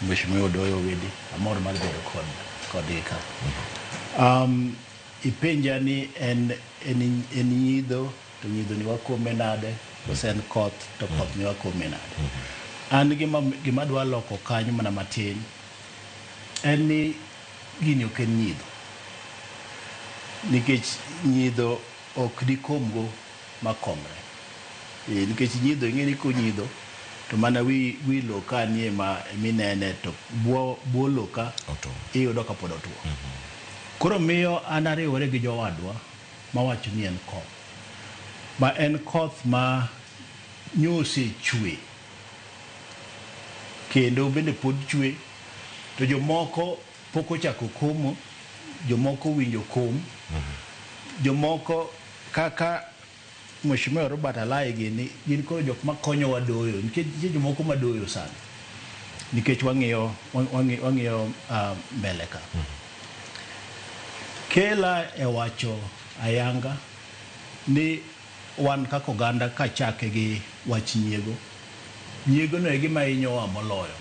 Mheshimiwa Odoyo Owidi, amor mar bedo kodgi ka. Ipenja ni en nyidho to nyidho ni wakome nade, kose en koth to koth ni wakome nade. An gima adwa loko kanyo mana matin en ni gini ok en nyidho, nikech nyidho ok dikomgo makomre. Nikech nyidho ing'e ni konyidho to mana wi lo ka nie ma minene to bwo lo ka iyudo ka pod otuo. Koro miyo an ariwore gi jowadwa mawacho ni en koth. Ma en koth ma nyosechwe kendo bende pod chwe, to jomoko pok ochako komo, jomoko winjo kom, jomoko kaka Mheshimiwa Robert Alai gini gin koro jok makonyowa doyo, nikech nitie jomoko madoyo sani nikech wang'iyo mbele ka. Kela e wacho ayanga ni wan kaka oganda kachake gi wach nyiego. Nyiego no e gima hinyowa moloyo.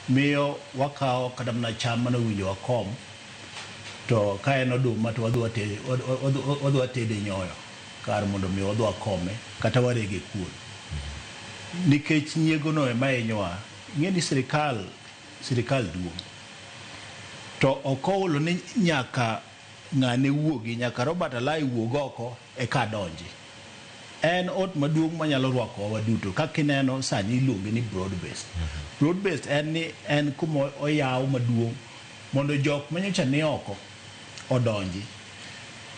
Miyo wakawo kata mana cham mane owinjo wakom, to ka en oduma to wadhi watede nyoyo kar mondo mi wadhi wakome kata warege kuon. Nikech nyiego no ema hinyowa. Ing'e ni sirikal duong'. To ok ohulo ni nyaka ng'ane wuogi, nyaka Robert Alai wuog oko eka donji. En ot maduong' manyalo rwakowa waduto. Kaka ineno sani iluonge ni broad based. Broad based en ni en kuma oyaw maduong' mondo jok manyocha ni oko odonji.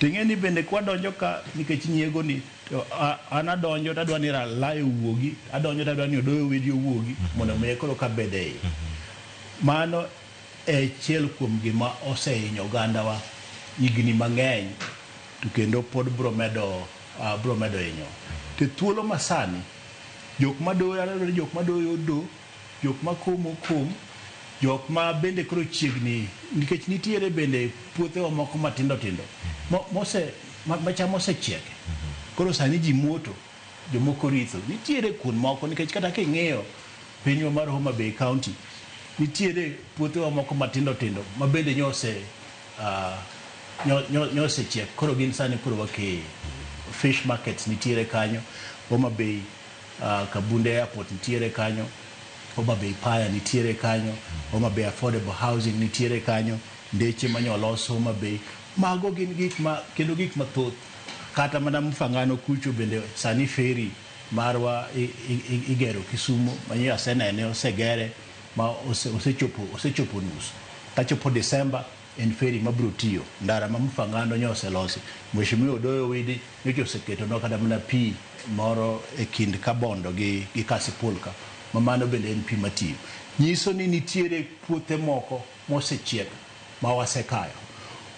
To ing'e ni bende kwadonjo ka nikech nyiego ni to an adonjo to adwa ni Alai owuogi, adonjo to adwa ni Odoyo Owidi owuogi mondo mi koro kabed e iye. Mano e achiel kuom gima osehinyo ogandawa higni mang'eny to kendo pod bro medo hinyo. To thuolo masani jok madoyo, aneno ni jok madoyo do, jok makomo kom, jok ma bende koro chiegni nikech nitiere bende puothewa moko matindo tindo macham osechiek. Koro sani ji muoto, jomoko ritho. Nitiere kuond moko nikech kata king'iyo pinywa mar Homa Bay County, nitiere puothewa moko matindo tindo ma bende nyosechiek. Koro gin sani koro wakeye. Fish markets nitiere kanyo, Homa Bay, Kabunde Airport nitiere kanyo, Homa Bay Paya nitiere kanyo, Homa Bay Affordable Housing nitiere kanyo, ndeche manyolos Homa Bay. Mago gin gik ma kendo gik mathoth. Kata mana Mfangano kucho bende sani ferry marwa igero Kisumu, manyo asenene osegere ma osechopo nus. Kachopo December en ferry mabiro tiyo. Ndara ma Mfangano nyo oselosi. Mheshimiwa Odoyo Owidi nyocha oseketonwa kata mana pi moro e kind Kabondo gi Kasipul ka, ma mano bende en pi matiyo. Nyiso ni nitiere puothe moko mosechiek ma wasekayo.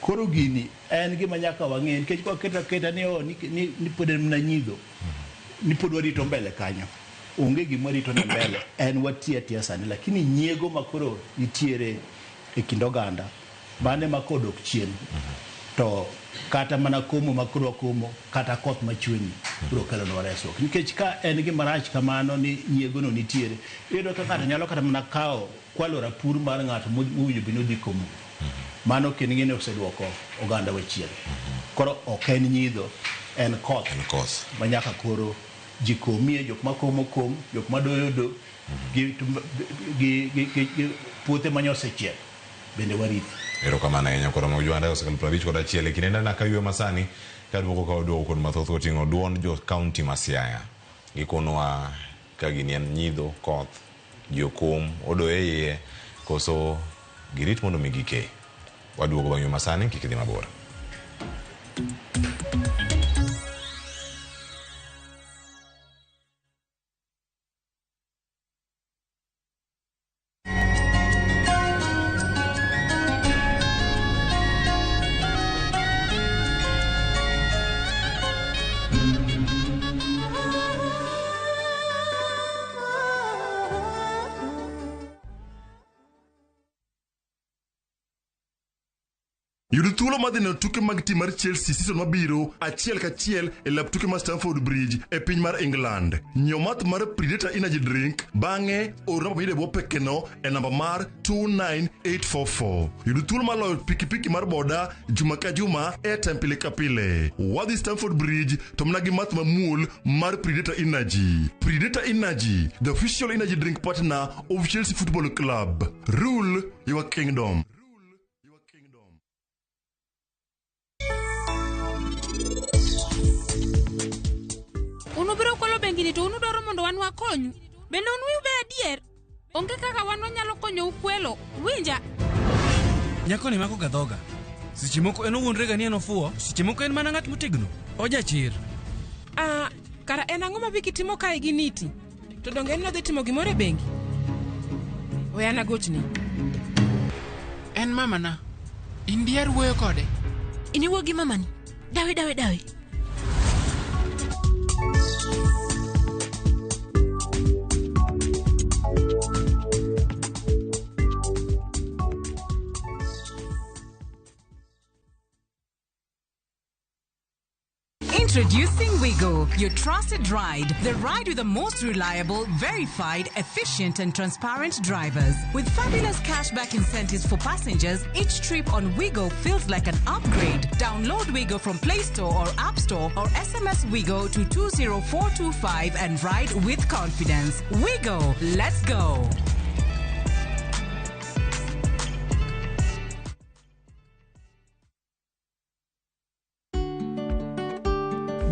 Koro gini en gima nyaka wang'e nikech kwa keto aketa ni oh, ni pod en mana nyidho, ni pod warito mbele kanyo. Onge gima warito ne mbele, en watiyo atiya sani, lakini nyiego ma koro nitiere e kind oganda mane ma kodok chien to kata mana komo ma koro wakomo kata koth machweni biro kelonwa resruok. Nikech ka en gima rach kamano ni nyiego no nitiere, iyudo ka ng'ato nyalo kata mana kawo kwalo rapur mar ng'ato mowinjo bed ni odhi komo. Mano kendo ing'e ni oseduoko oganda wa chien. Koro ok en nyidho, en koth. En koth. Ma nyaka koro ji komie, jok makomo kom, jok madoyo do, gi puothe manyosechiek bende warito. Erokamano ahinya koro mag Jwanda osekalo 51 e kinde ndana kaywe masani kaduoko ka waduogo kod mathoth koting'o duond jo kaunti ma Siaya. Gikonwa ka gini en nyidho, koth, ji okom, odoyo e iye, koso girit mondo mi gike. Waduogo bang' ywe masani, kik idhi mabor. Yud thuolo mar dhi neno tuke mag tim mar Chelsea season mabiro achiel kachiel e lap tuke mar Stamford Bridge e piny mar England. Nyiew math mar Predator Energy Drink, bang'e or namba miyudo e bwo pekeno e namba mar 29844. Yud thuolo mar loyo pikipiki mar boda juma ka juma, airtime pile ka pile. Wadhi Stamford Bridge to mana gi math mamuol mar Predator Energy. Predator Energy, the official energy drink partner of Chelsea Football Club. Rule your kingdom. Un ubiro kwalo bengini to un udwaro mondo wan wakonyu. Bende un wiu be adier? Onge kaka wan wanyalo konyou kwelo. Winja. Nyakoni mako ga dhoga. Seche moko en owuondre ga ni en ofuwo, seche moko en mana ng'at motegno. Ojachir. Ah, kara en ang'o ma Viki timo kae gi Niti? To donge en nodhi timo gimoro e bengi? We an agochni. En mamana. In diher wuoyo kode? In iwuo gi mamani? Dawe, dawe, dawe. Introducing Wigo, your trusted ride. The ride with the most reliable, verified, efficient, and transparent drivers. With fabulous cashback incentives for passengers, each trip on Wigo feels like an upgrade. Download Wigo from Play Store or App Store or SMS Wigo to 20425 and ride with confidence. Wigo, let's go.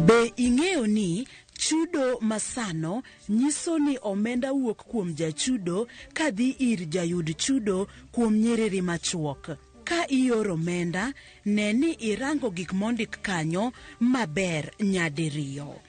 Be ing'eyo ni chudo masano nyiso ni omenda wuok kuom jachudo kadhi ir jayud chudo kuom nyiriri machuok? Ka ioro omenda, ne ni irango gik mondik kanyo maber nyadiriyo.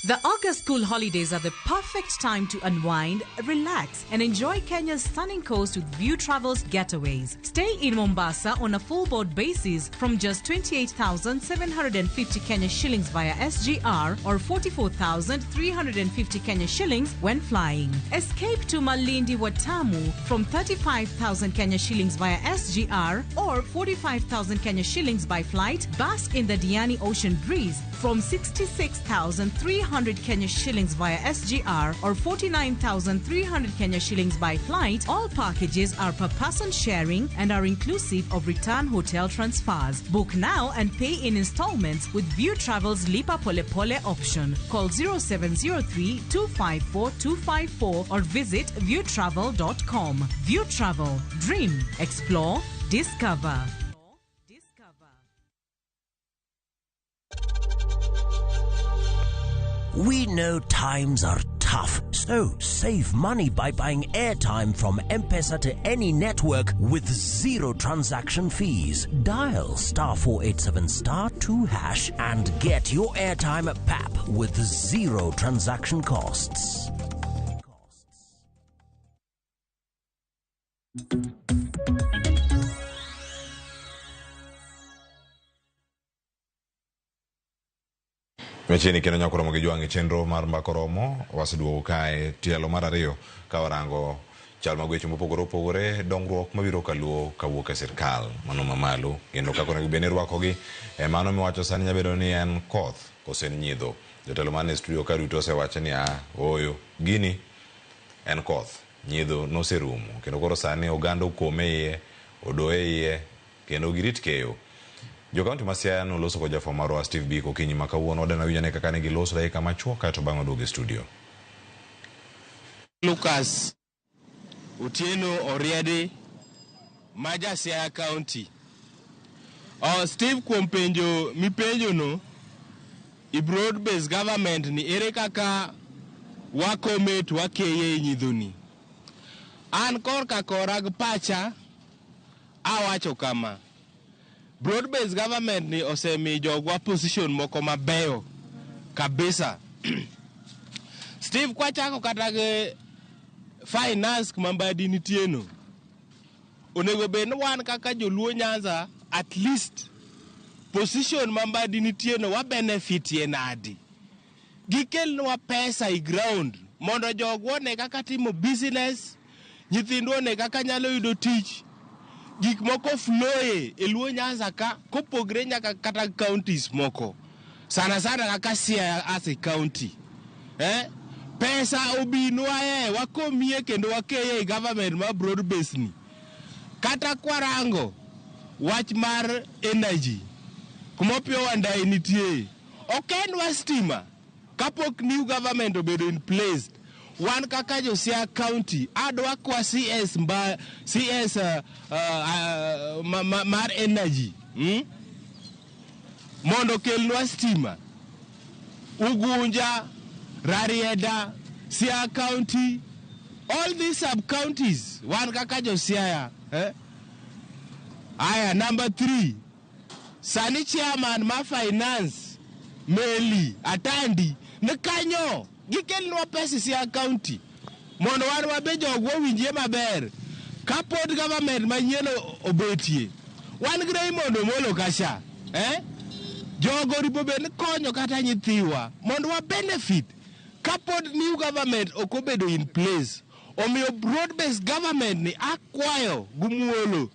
The August school holidays are the perfect time to unwind, relax, and enjoy Kenya's stunning coast with View Travels getaways. Stay in Mombasa on a full board basis from just 28,750 Kenya shillings via SGR or 44,350 Kenya shillings when flying. Escape to Malindi Watamu from 35,000 Kenya shillings via SGR or 45,000 Kenya shillings by flight. Bask in the Diani Ocean breeze from 66,300 Kenya shillings via SGR or 49,300 Kenya shillings by flight. All packages are per person sharing and are inclusive of return hotel transfers. Book now and pay in installments with View Travel's Lipa Pole Pole option. Call 0703 254 254 or visit viewtravel.com. View Travel. Dream, explore, discover. We know times are tough, so save money by buying airtime from M-Pesa to any network with zero transaction fees. Dial star 487 star 2 hash and get your airtime at PAP with zero transaction costs. Machiegni kendo nyako romo gi jwang' e chenro mar Mbaka Oromo waseduogo kae tielo mar ariyo ka warango chal mag weche mopogore opogore dongruok mabiro kaluo kawuok e sirkal mano mamalo kendo kaka onego bed ni irwakogi e mano miwacho sani nyalo bedo ni en koth kose en nyiedho. Jotelo man e studio ka duto osewacho ni a ooyo gini en koth nyiedho noserumo kendo koro sani oganda okome iye odoye iye kendo girit keyo. Jo kaunti ma Siaya noloso kod jafwambo marwa Steve Biko okinyi ma kawuono wadwa winjo ane kaka ne giloso dakika machuok kaeto bang'e waduogo e studio. Lucas Otieno Oriedi ma ja Siaya County. Steve, kuom penjo mipenjo no i broad based government ni ere kaka wakome to wakeye e nyidhoni. An korka kora gi pacha awacho kama. Broad based government ni osemiyo jogwa position moko mabeyo kabisa. Steve, kwachako kata gi finance kuma Mbadi nitie no, onego bed ni wan kaka joluo Nyanza at least position ma Mbadi nitie no wa benefit ye nadi. Gikelnwa pesa i ground Mondo jogwa one kaka timo business, nyithindwa one kaka nyalo yudo tich. Gik moko floye e Luo Nyanza ka kopogre nyaka kata counties moko. Sana sana kaka Siaya as a county. Pesa obinwa e wakomie kendo wakeye e government ma broad base ni. Kata kwarango wach mar energy kuma Opiyo Wandayi nitie ok enwa stima kapok new government obedo in place. Wan kaka jo Siaya County adwa kwa CS mba, CS mar energy mondo okelnwa stima Ugunja, Rarieda, Siaya County, all these sub counties wan kaka jo Siaya. Aya, number 3, sani chairman ma finance Meli Atandi ni kanyo gikelnwa pesa Siaya County mondo wan wabe jogwa owinjie maber. Kapod government manyien obetie, wan gi Raymond Omolo kacha, Jogo oripo bed ni konyo kata nyithiwa mondo wa benefit kapod new government ok obedo in place. Omiyo broad based government ni akwayo gumuolo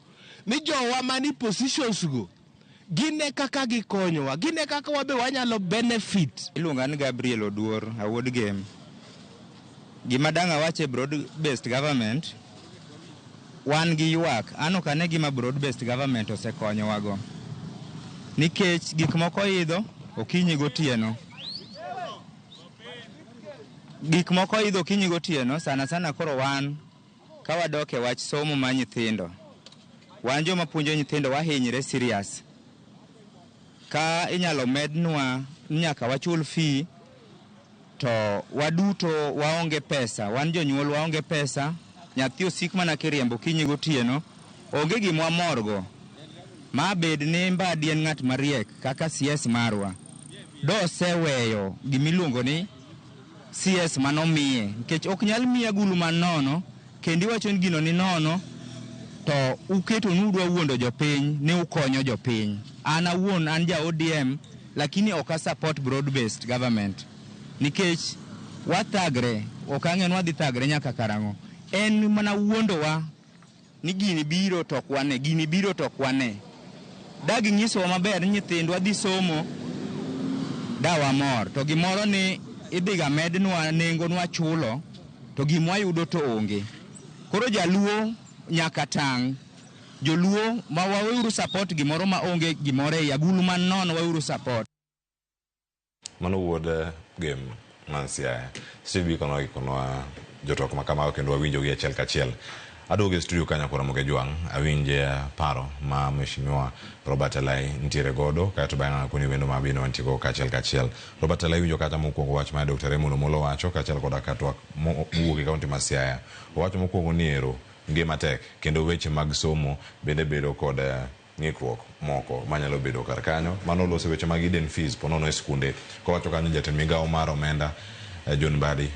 ni jowa mani positions go gine kaka gikonyowa, gine kaka wabe wanyalo benefit. Iluonga ni Gabriel Oduor, awuod Gem. Gima dang' awach e broad based government, wan gi ywak. An ok ane gima broad based government osekonyowago. Nikech gik moko idho okinyi gotieno. Gik moko idho okinyi gotieno, sana sana koro wan ka wadok e wach somo mar nyithindo. Wan joma puonjo nyithindo wahinyre serious. Ka inyalo mednwa nyaka wachul fee to waduto waonge pesa, wan jonyuol waonge pesa, nyathi osik mana kiriembo okinyi gotieno, onge gima wamorgo. Ma bed ni Mbadi en ng'at mariek kaka CS marwa, doseweyo gimiluongo ni CS manomiye, nikech ok nyal miyi agulu manono kendo iwacho ni gino ni nono to uketo ni udwa wuondo jopiny ni ukonyo jopiny. An awuon an ja ODM, lakini ok a support broad based government nikech wathagre, ok ang'e ni wadhi thagre nyaka karang'o. En mana wuondowa ni gini biro to ok wane, gini biro to ok wane. Da ginyisowa maber ni nyithindwa dhi somo, da wamor. To gimoro ni idhiga mednwa nengo nwachulo, to gimwayudo to onge. Koro jaluo nyaka tang'. Joluo ma waweuru support gimoro ma onge gimoro ei agulu man nono, waweuru support. Mano wuod Gem man Siaya. Steve Biko ikonwa jotok ma kamago kendo wawinjogi achiel kachiel. Aduogo e studio kanyo koro Ramogi Jwang', awinj paro ma Mheshimiwa Robert Alai nitiere godo, kaeto bang'e akoni wendo mabende wantie go kachiel kachiel. Robert Alai, winjo kata mokwongo wach ma Dr. Raymond Omolo wacho kaachiel koda ka twak mowuok e kaunti ma Siaya. Owacho mokwongo ni ero ngima tek kendo weche mag somo bende bedo kod ng'ikruok moko manyalo bedo kar kanyo. Mano oloso weche mag hidden fees ponono e skunde. Kowacho kanyo jatend migawo mar omenda John Mbadi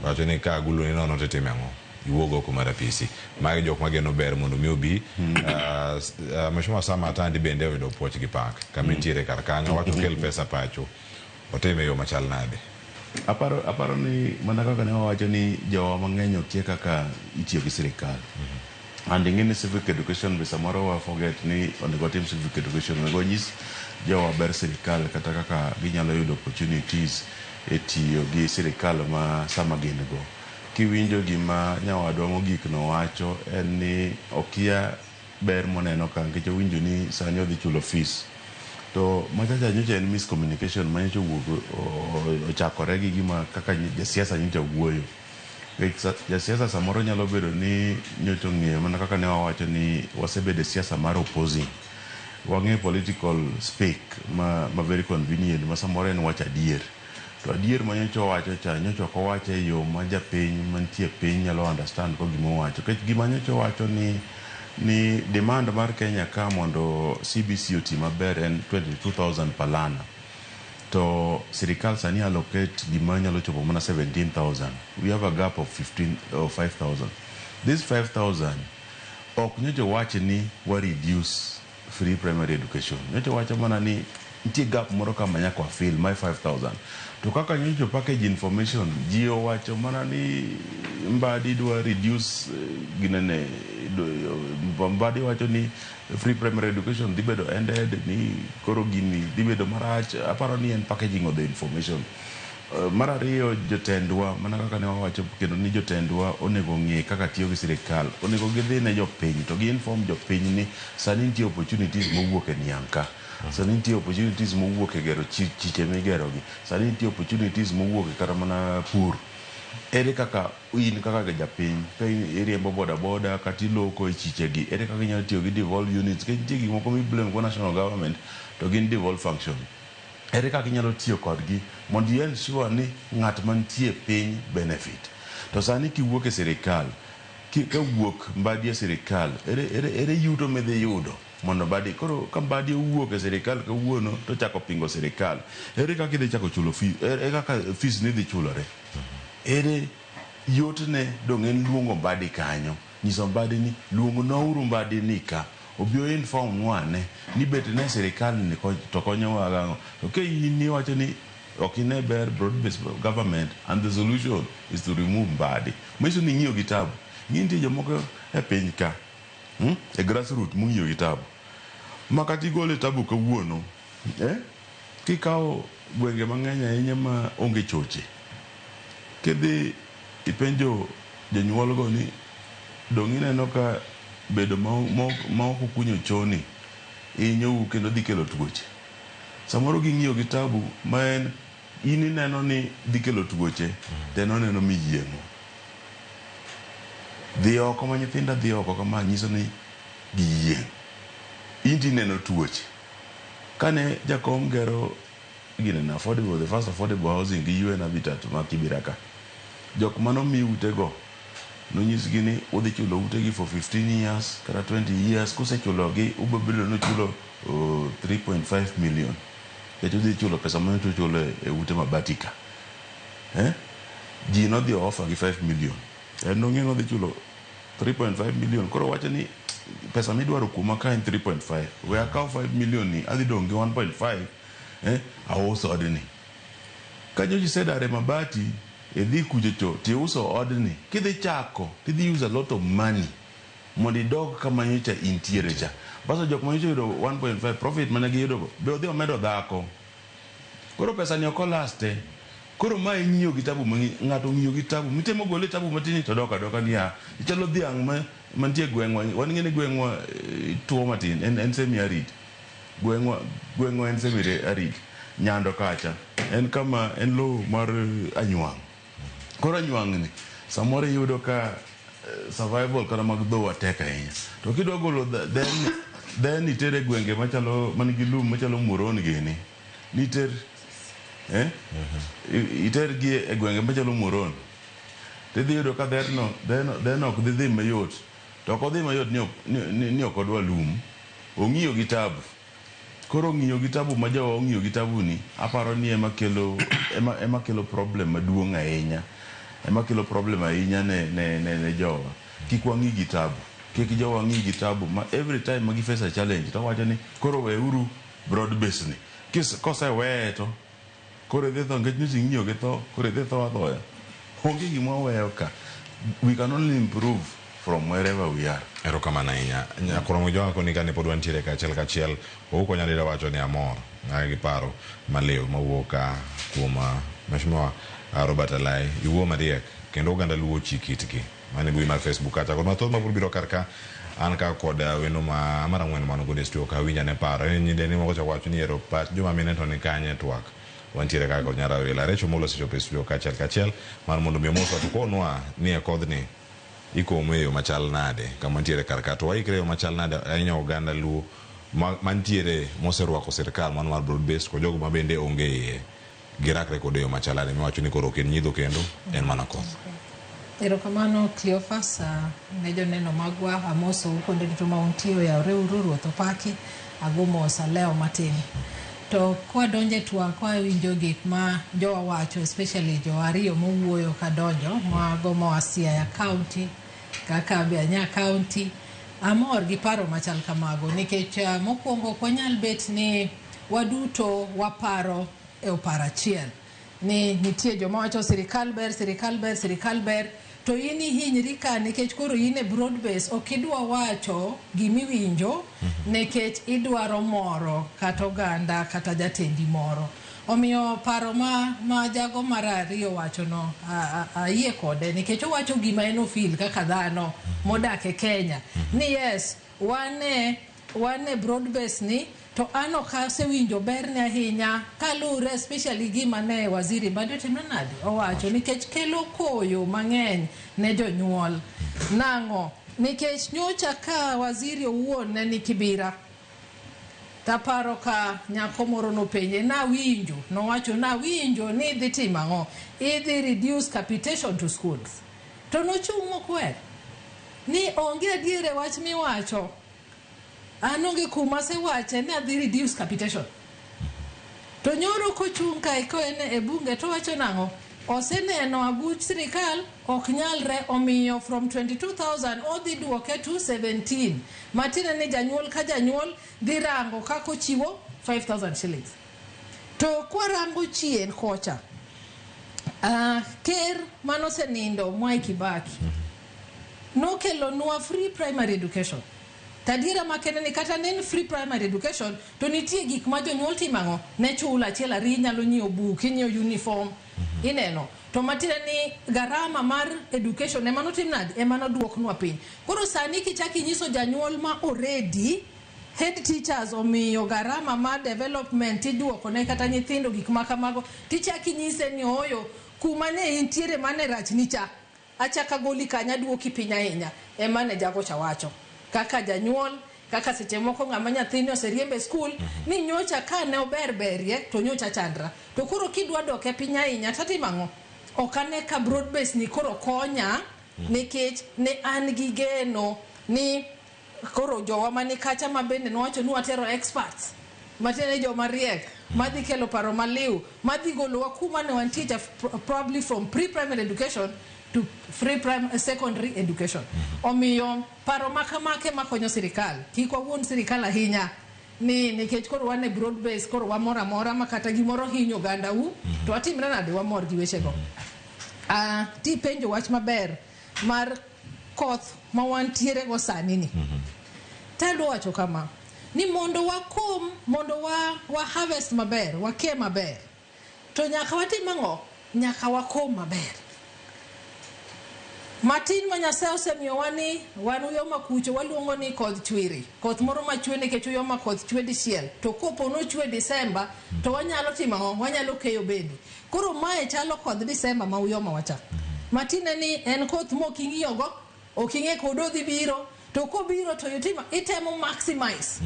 wacho ni ka agulu ni nono to itime ang'o? Iwuog oko mar apisi. Magi jok mageno ber mondo mi obi. Mheshimiwa Sam Atandi bende oyudo puoch gi pak kama entiere kar kanyo. Wacho kel pesa pacho. Otime e yo machal nade? Aparo ni mana kaka ne wawacho ni jowa mang'eny okia kaka itiyo gi sirikal. And ing'e ni civic education be samoro wa forget ni onego watim civic education, onego wanyis jowa ber sirikal kata kaka ginyalo yudo opportunities e tiyo gi sirikal ma sama gin go. Kiwinjo gima nyawadwa mogik no wacho en ni okia ber moneno ka nikech owinjo ni sani odhi chulo fees. To machacha nyocha en miscommunication ma nyocha owuok ochakore gi gima kaka jasiasa nyocha wuoyo. Jasiasa samoro nyalo bedo ni nyocha ong'eyo mana kaka ne wawacho ni wasebedo e siasa mar opposing. Wang'eyo political speak ma very convenient ma samoro en wacho adier. To adier ma nyocha owacho cha nyocha ok owache e yo ma japiny mantie piny nyalo understand go gima owacho. Nikech gima nyocha owacho ni demand mar Kenya ka mondo CBC oti maber en 22,000 per learner. To sirikal sani allocate gima nyalo chopo mana 17,000. We have a gap of 15 or 5,000. This 5,000 ok nyocha wach ni wa reduce free primary education. Nyocha wacho mana ni Nitie gap moro kama nyaka wa fill my 5000. To kaka nyocha package information, ji owacho mana ni Mbadi dwa reduce ginene, Mbadi wacho ni free primary education dhi bedo ended, ni koro gini dhi bedo marach. Aparo ni en packaging of the information. Mar ariyo, jotendwa, mana kaka ne wawacho kendo ni jotendwa onego ng'e kaka tiyo gi sirikal, onego gidhi ne jopiny to gi inform jopiny ni sani nitie opportunities mowuok e niang' ka, sani nitie opportunities mowuok e gero chiche migerogi, sani nitie opportunities mowuok e kata mana pur. Ere kaka in kaka japiny ka iriembo boda boda kata iloko e chichegi, ere kaka inyalo tiyo gi devolved units? Nikech nitie gik moko mi blame go national government to gin devolved function. Ere kaka inyalo tiyo kodgi mondo i ensure ni ng'at mantie piny benefit? To sani kiwuok e sirikal, kawuok Mbadi e sirikal, ere yuto midhi yudo mondo Mbadi? Koro ka Mbadi owuok e sirikal kawuono to chako pingo sirikal, ere kaka idhi chako chulo fees? Ere kaka fees ni dhi chulore? Ere yotne? Dong' en luongo Mbadi kanyo, nyiso Mbadi ni luongnauru Mbadi ni ka obi o inform nwa ane ni bet ne sirikal ni to konyowa gang'o. To ka in iwacho ni ok ine ber broad based government and the solution is to remove Mbadi, manyiso ni ing'iyo gi tabu. Ing'e nitie jomoko e piny ka, E grassroot mong'iyo gi tabu ma kata igole tabu kawuono, eh? Kikawo gwenge mang'eny ahinya ma onge choche, kidhi ipenjo jonyuol go ni dong' ineno ka bedo ma ok okunyo choni hinyou kendo dhi kelo tuoche. Samoro ging'iyo gi tabu ma en in ineno ni dhi kelo tuoche, to en oneno miyieng'o dhi oko ma nyithinda dhi oko kama nyiso ni giyieng', in tineno tuoche. Kane jakom gero ginene affordable, the first affordable housing gi UN Habitat ma Kibera ka, jok manomi utego nonyisgi ni udhi chulo utegi for 15 years kata 20 years. Kusechulogi ubiro bedo nuchulo 3.5 million, nikech udhi chulo pesa mane uchulo e ute mabati ka, eh? Ji nodhi offer gi 5 million, en nong'e nodhi chulo 3.5 million. Koro wacho ni pesa midwaro kuoma ka en 3.5, we akaw 5 million ni adhi dong' gi 1.5, eh, auso odni. Ka nyocha isedar e mabati idhi kuchocho tiuso odni, kidhi chako tidhi use a lot of money mondo idog kama nyocha intiere cha. Baso jok ma nyocha oyudo 1.5 profit mane giyudo go be odhi omedo dhako, koro pesa ni ok olaste. Koro ma ing'iyo gi tabu ma ng'ato ong'iyo gi tabu mitemo gole tabu matin to dok adoka niya ichalo dhiang' ma mantie e gweng'wa. Wan ng'e ni gweng'wa tuo matin, en semi arid gweng'wa. Gweng'wa en semi arid. Nyando kacha en kama en lowo mar anywang'. Koro anywang' ni samoro iyudo ka survival kata mag dhowa tek ahinya. To kidwa golo then itere gwenge machalo man gi lum machalo Muron gini niter, eh? Itergi e gwenge machalo Muron, tidhi yudo ka dherno ok dhi dhi mayot. To ok odhi mayot ni ok odwa lum, ong'iyo gi tabu. Koro ng'iyo gi tabu ma jowa ong'iyo gi tabu ni aparo ni ema kelo problem maduong' ahinya, ema kelo problem ahinya ne jowa. Kik wang'i gi tabu, kik jowa ng'i gi tabu ma every time ma gi face a challenge to wacho ni koro weuru broad base ni. Koseweye to koro idhi tho nikech nyocha ing'iyo gi tho, koro idhi tho athoya. Onge gima waweyo ka, we can only improve from wherever we are. Erokamano ahinya nyakoromo jowa koni kane pod wantiere kachiel kachiel. Ouko Nyalila wacho ni amor gi paro maliw mawuok ka kuom Mheshimiwa Robert Alai. Iwuo mariek kendo oganda luwo chik itgi mane mbui mar Facebook kacha kod mathoth mapod biro kar ka. An ka kod wendo ma mar ang'wen man godo e studio ka winja ne paro en nyideni moko chako wacho ni ero pach joma mine to ni kanye e twak. Wantiere kaka kod Nyarawila Recho Molo osechopo e studio kachiel kachiel mar mondo mi omoswa to konwa ni e kodhni ikomo e yo machal nade kama ntiere kar ka to waikre e yo machal nade ahinya oganda luo mantiere moserwako sirikal mano mar broad based kod jogo ma bende onge iye girakre kode e yo machal nade miwacho ni koro ok en nyidho kendo en mana koth. Erokamano Cleophas, ne joneno magwa amosou kuonde duto ma untie, oyawre uru, ruoth opaki, ago mos alewo matin. To kwadonjo e twak, kwawinjo gik ma jowa wacho, especially jo ariyo mowuoyo kadonjo mago moa Siaya County kaka be Anya County, amor gi paro machal kamago nikech mokwongo ok wanyal bet ni waduto waparo e oparo achiel ni nitie joma wacho sirikal ber, sirikal ber, sirikal ber, to in ihinyri ka nikech koro in e broad base ok idwa wacho gimiwinjo nikech idwaro moro kata oganda kata jatendi moro. Omiyo paro ma jago mar ariyo wachono ayie kode nikech owacho gima en ofil kaka dhano modak e Kenya ni yes, wan e broad base ni to an ok asewinjo berne ahinya kaluwore especially gima ne waziri Mbadi otimo nade owacho nikech kelo koyo mang'eny ne jonyuol. Nang'o? Nikech nyocha ka waziri owuon ne ni Kibira, taparo ka nyako moro nopenje, nawinjo, nowacho nawinjo ni idhi timo ang'o? Idhi reduce capitation to schools. To nochung' mokwer ni onge adier e wach miwacho. An onge kuma asewache ni adhi reduce capitation. To nyoro kochung' kae ko en e bunge to wacho nang'o? Oseneno aguch sirikal ok nyalre, omiyo from 22,000 odhi duoke to 17. Matiende ni janyuol ka janyuol dhi rango kaka ochiwo 5,000 shillings. To kwarango chien kocha, ker manosenindo Mwai Kibaki nokelonwa free primary education. Tadiera makende ni kata ne en free primary education to nitie gik ma jonyuol timo ang'o? Ne chulo achiel ariyo, inyalo nyiewo buk, inyiewo uniform, ineno. To matiende ni garama mar education ema notim nade? Ema noduoknwa piny. Koro sani kichako inyiso janyuol ma already head teachers omiyo garama mar development iduoko ne kata nyithindo gik ma kamago, tichako inyise ni ooyo, kuma ne intiere mane rachni cha, achaka goli kanyo aduoki piny ahinya. Ema ne jago cha wacho. Kaka janyuol, kaka seche moko ng'ama nyathini oseriembe e skul, ni nyocha ka ne ober berie to nyocha chandra. To koro kidwa dok e piny ahinya tatimo ang'o? Ok ane ka broad base ni koro konya nikech ne an gi geno ni koro jowa mani kacha ma bende nowacho ni watero experts, matiende joma riek, madhi kelo paro maliw, madhi golowa kuma ne wantie cha, probably from pre-primary education to free secondary education. Omiyo paro makamake makonyo sirikal, kik wawuond sirikal ahinya ni nikech koro wan e broad base, koro wamor amora ma kata gimoro hinyo oganda u, to watimre nade wamor gi wechego. Tipenjo wach maber mar koth ma wantiere go sani ni. Tadwa wacho kama, ni mondo wakom, mondo wa harvest maber, wake maber, to nyaka watim ang'o? Nyaka wakom maber. Matin ma Nyasaye osemiyowa ni wan Uyoma kucho waluongo ni kodh chwiri. Koth moro machwe nikech Uyoma koth chwe dichiel. To kopo nochwe Disemba, to wanyalo timo ang'o? Wanyalo keyo bende. Koro mae chalo kodh Disemba ma Uyoma wacha. Matine ni en koth mok ing'iyogo, ok ing'e kod odhi biro, to kobiro to itemo maximize.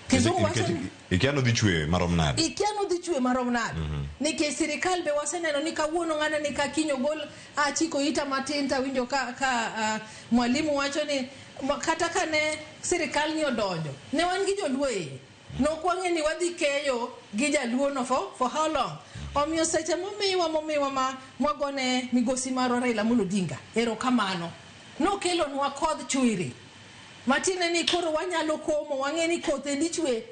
Kizungu wacho ni ikia nodhi chwe marom nade? Ikia nodhi chwe marom nade? Nikech sirikal be waseneno ni kawuono ng'ane ni ka kiny ogol achiko ita matin tawinjo ka mwalimu wacho ni kata ka ne sirikal ni odonjo, ne wan gi joluo e iye. Nok wang'e ni wadhi keyo gi jaluo no for how long? Omiyo seche momiwa ma mwagone migosi marwa Raila Amolo Odinga erokamano. Nokelonwa kodh chwiri. Matiende ni koro wanyalo komo, wang'e ni koth endi chwe.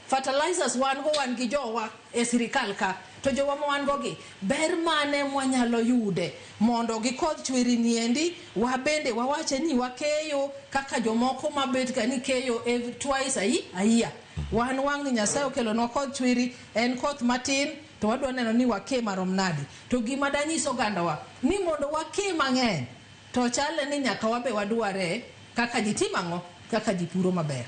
Fertilizers wan go, wan gi jowa e sirikal ka. To jowa ma wan go gi, ber mane mwanyalo yude mondo gi kodh chwiri niendi, wabende wawache ni wakeyo kaka jomoko mabet ka ni keyo every twice a year. Wan wang' ni Nyasaye okelonwa kodh chwiri, en koth matin, to wadwa neno ni wake marom nade. To gima danyis ogandawa, ni mondo wake mang'eny, to chale ni nyaka wabe wadware kaka ji timo ang'o? Kaka ji puro maber.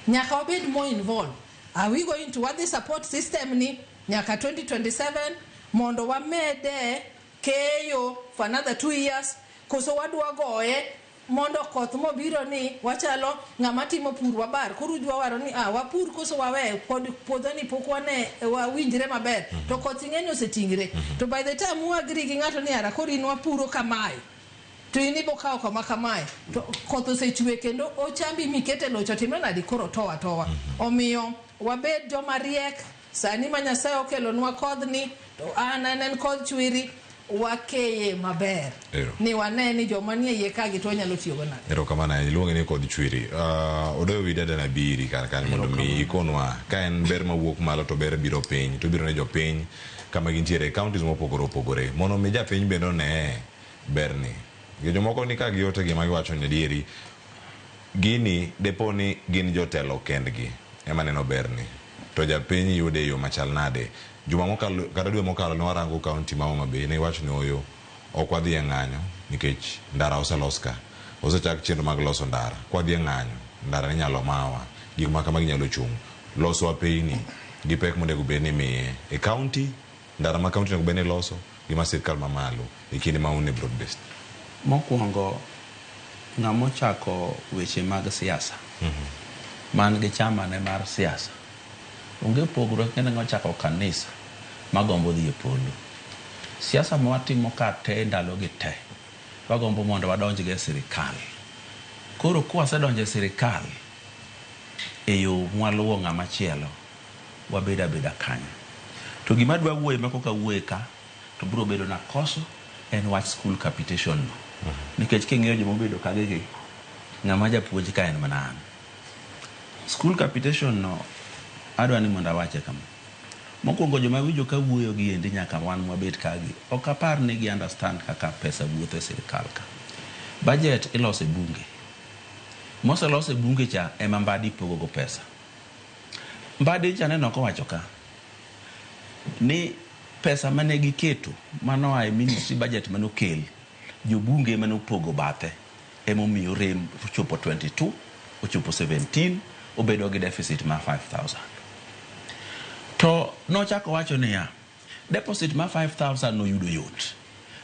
Nyaka wabed more involved. Are we going to wadhi support system ni nyaka 2027 mondo wamede keyo for another 2 years, koso wadwa goye mondo koth mobiro ni wachalo ng'ama timo pur wabar, koro udwa waro ni wapur koso wawe pod puodho ni pok wane wawinjre maber, to koth ing'e ni oseting're. To by the time u agree gi ng'ato ni ara koro in wapuro kamae, to in ibo kawo kama kamae, to koth osechwe kendo ochambi mikete loch otimre nadi, koro towa towa. Omiyo wabed joma riek sani ma Nyasaye okelonwa kodhni, to an en kodh chwiri, wakeye maber. Ero. Ni wane ni joma nie iye ka gi to wanyalo tiyogo nade. Erokamano ahinya. Iluonge ni kodh chwiri. Odoyo wi dada Nabiri kar kanyo mondo mi ikonwa ka en ber mawuok malo to ber biro piny to biro ne jopiny kama gintiere e counties mopogore opogore mondo mi japiny bende one berni. Nikech jomoko ni ka giote gima giwacho ni adieri gini depo ni gin jotelo kendgi ema neno berni to japiny yude e yo machal nade. Juma mokalo kata dwe mokalo ne warango county ma Homa Bay ne giwacho ni ooyo ok wadhi e ng'anyo nikech ndara oselos ka. Osechak chenro mag loso ndara. Kwadhi e ng'anyo, ndara inyalo mawa. Gik ma kamagi nyalo chung'. Loso apeyni gi pek monego bed ni imiye e county, ndara ma county onego bed ni loso gi ma sirkal mamalo e kinde ma un e broad based. Mokwongo, ng'ama ochako weche mag siasa, man gi chama ne mar siasa, onge pogruok kendo ng'ama ochako kanisa magombo dhi e polo. Siasa ma watimo ka te ndalogi te, wagombo mondo wadonj go e sirikal. Koro kwasedonjo e sirikal, e yo mwaluwo ng'ama chielo, wabedo abeda kanyo. To gima adwa wuoye ma koka awuoye ka, to biro bedo na koso en wach school capitation no. Nikech king'iyo joma obedo kagi gi, ng'ama japuonj ka en mana an. School capitation no, adwa ni mondo awache kama. Mokwongo joma winjo ka wuoyo gi endi nyaka wan mwabet kagi, ok apar ni gi understand kaka pesa wuotho e sirikal ka. Budget iloso e bunge. Moselos e bunge cha ema Mbadi pogo go pesa. Mbadi cha neno kowacho ka ni pesa mane giketo manoa e ministry budget manokel, jobunge ema nopogo bathe emomiyo rem ochopo 22, ochopo 17, obedo gi deficit mar 5,000. To nochako wacho niya, deposit mar 5,000 noyudo yot.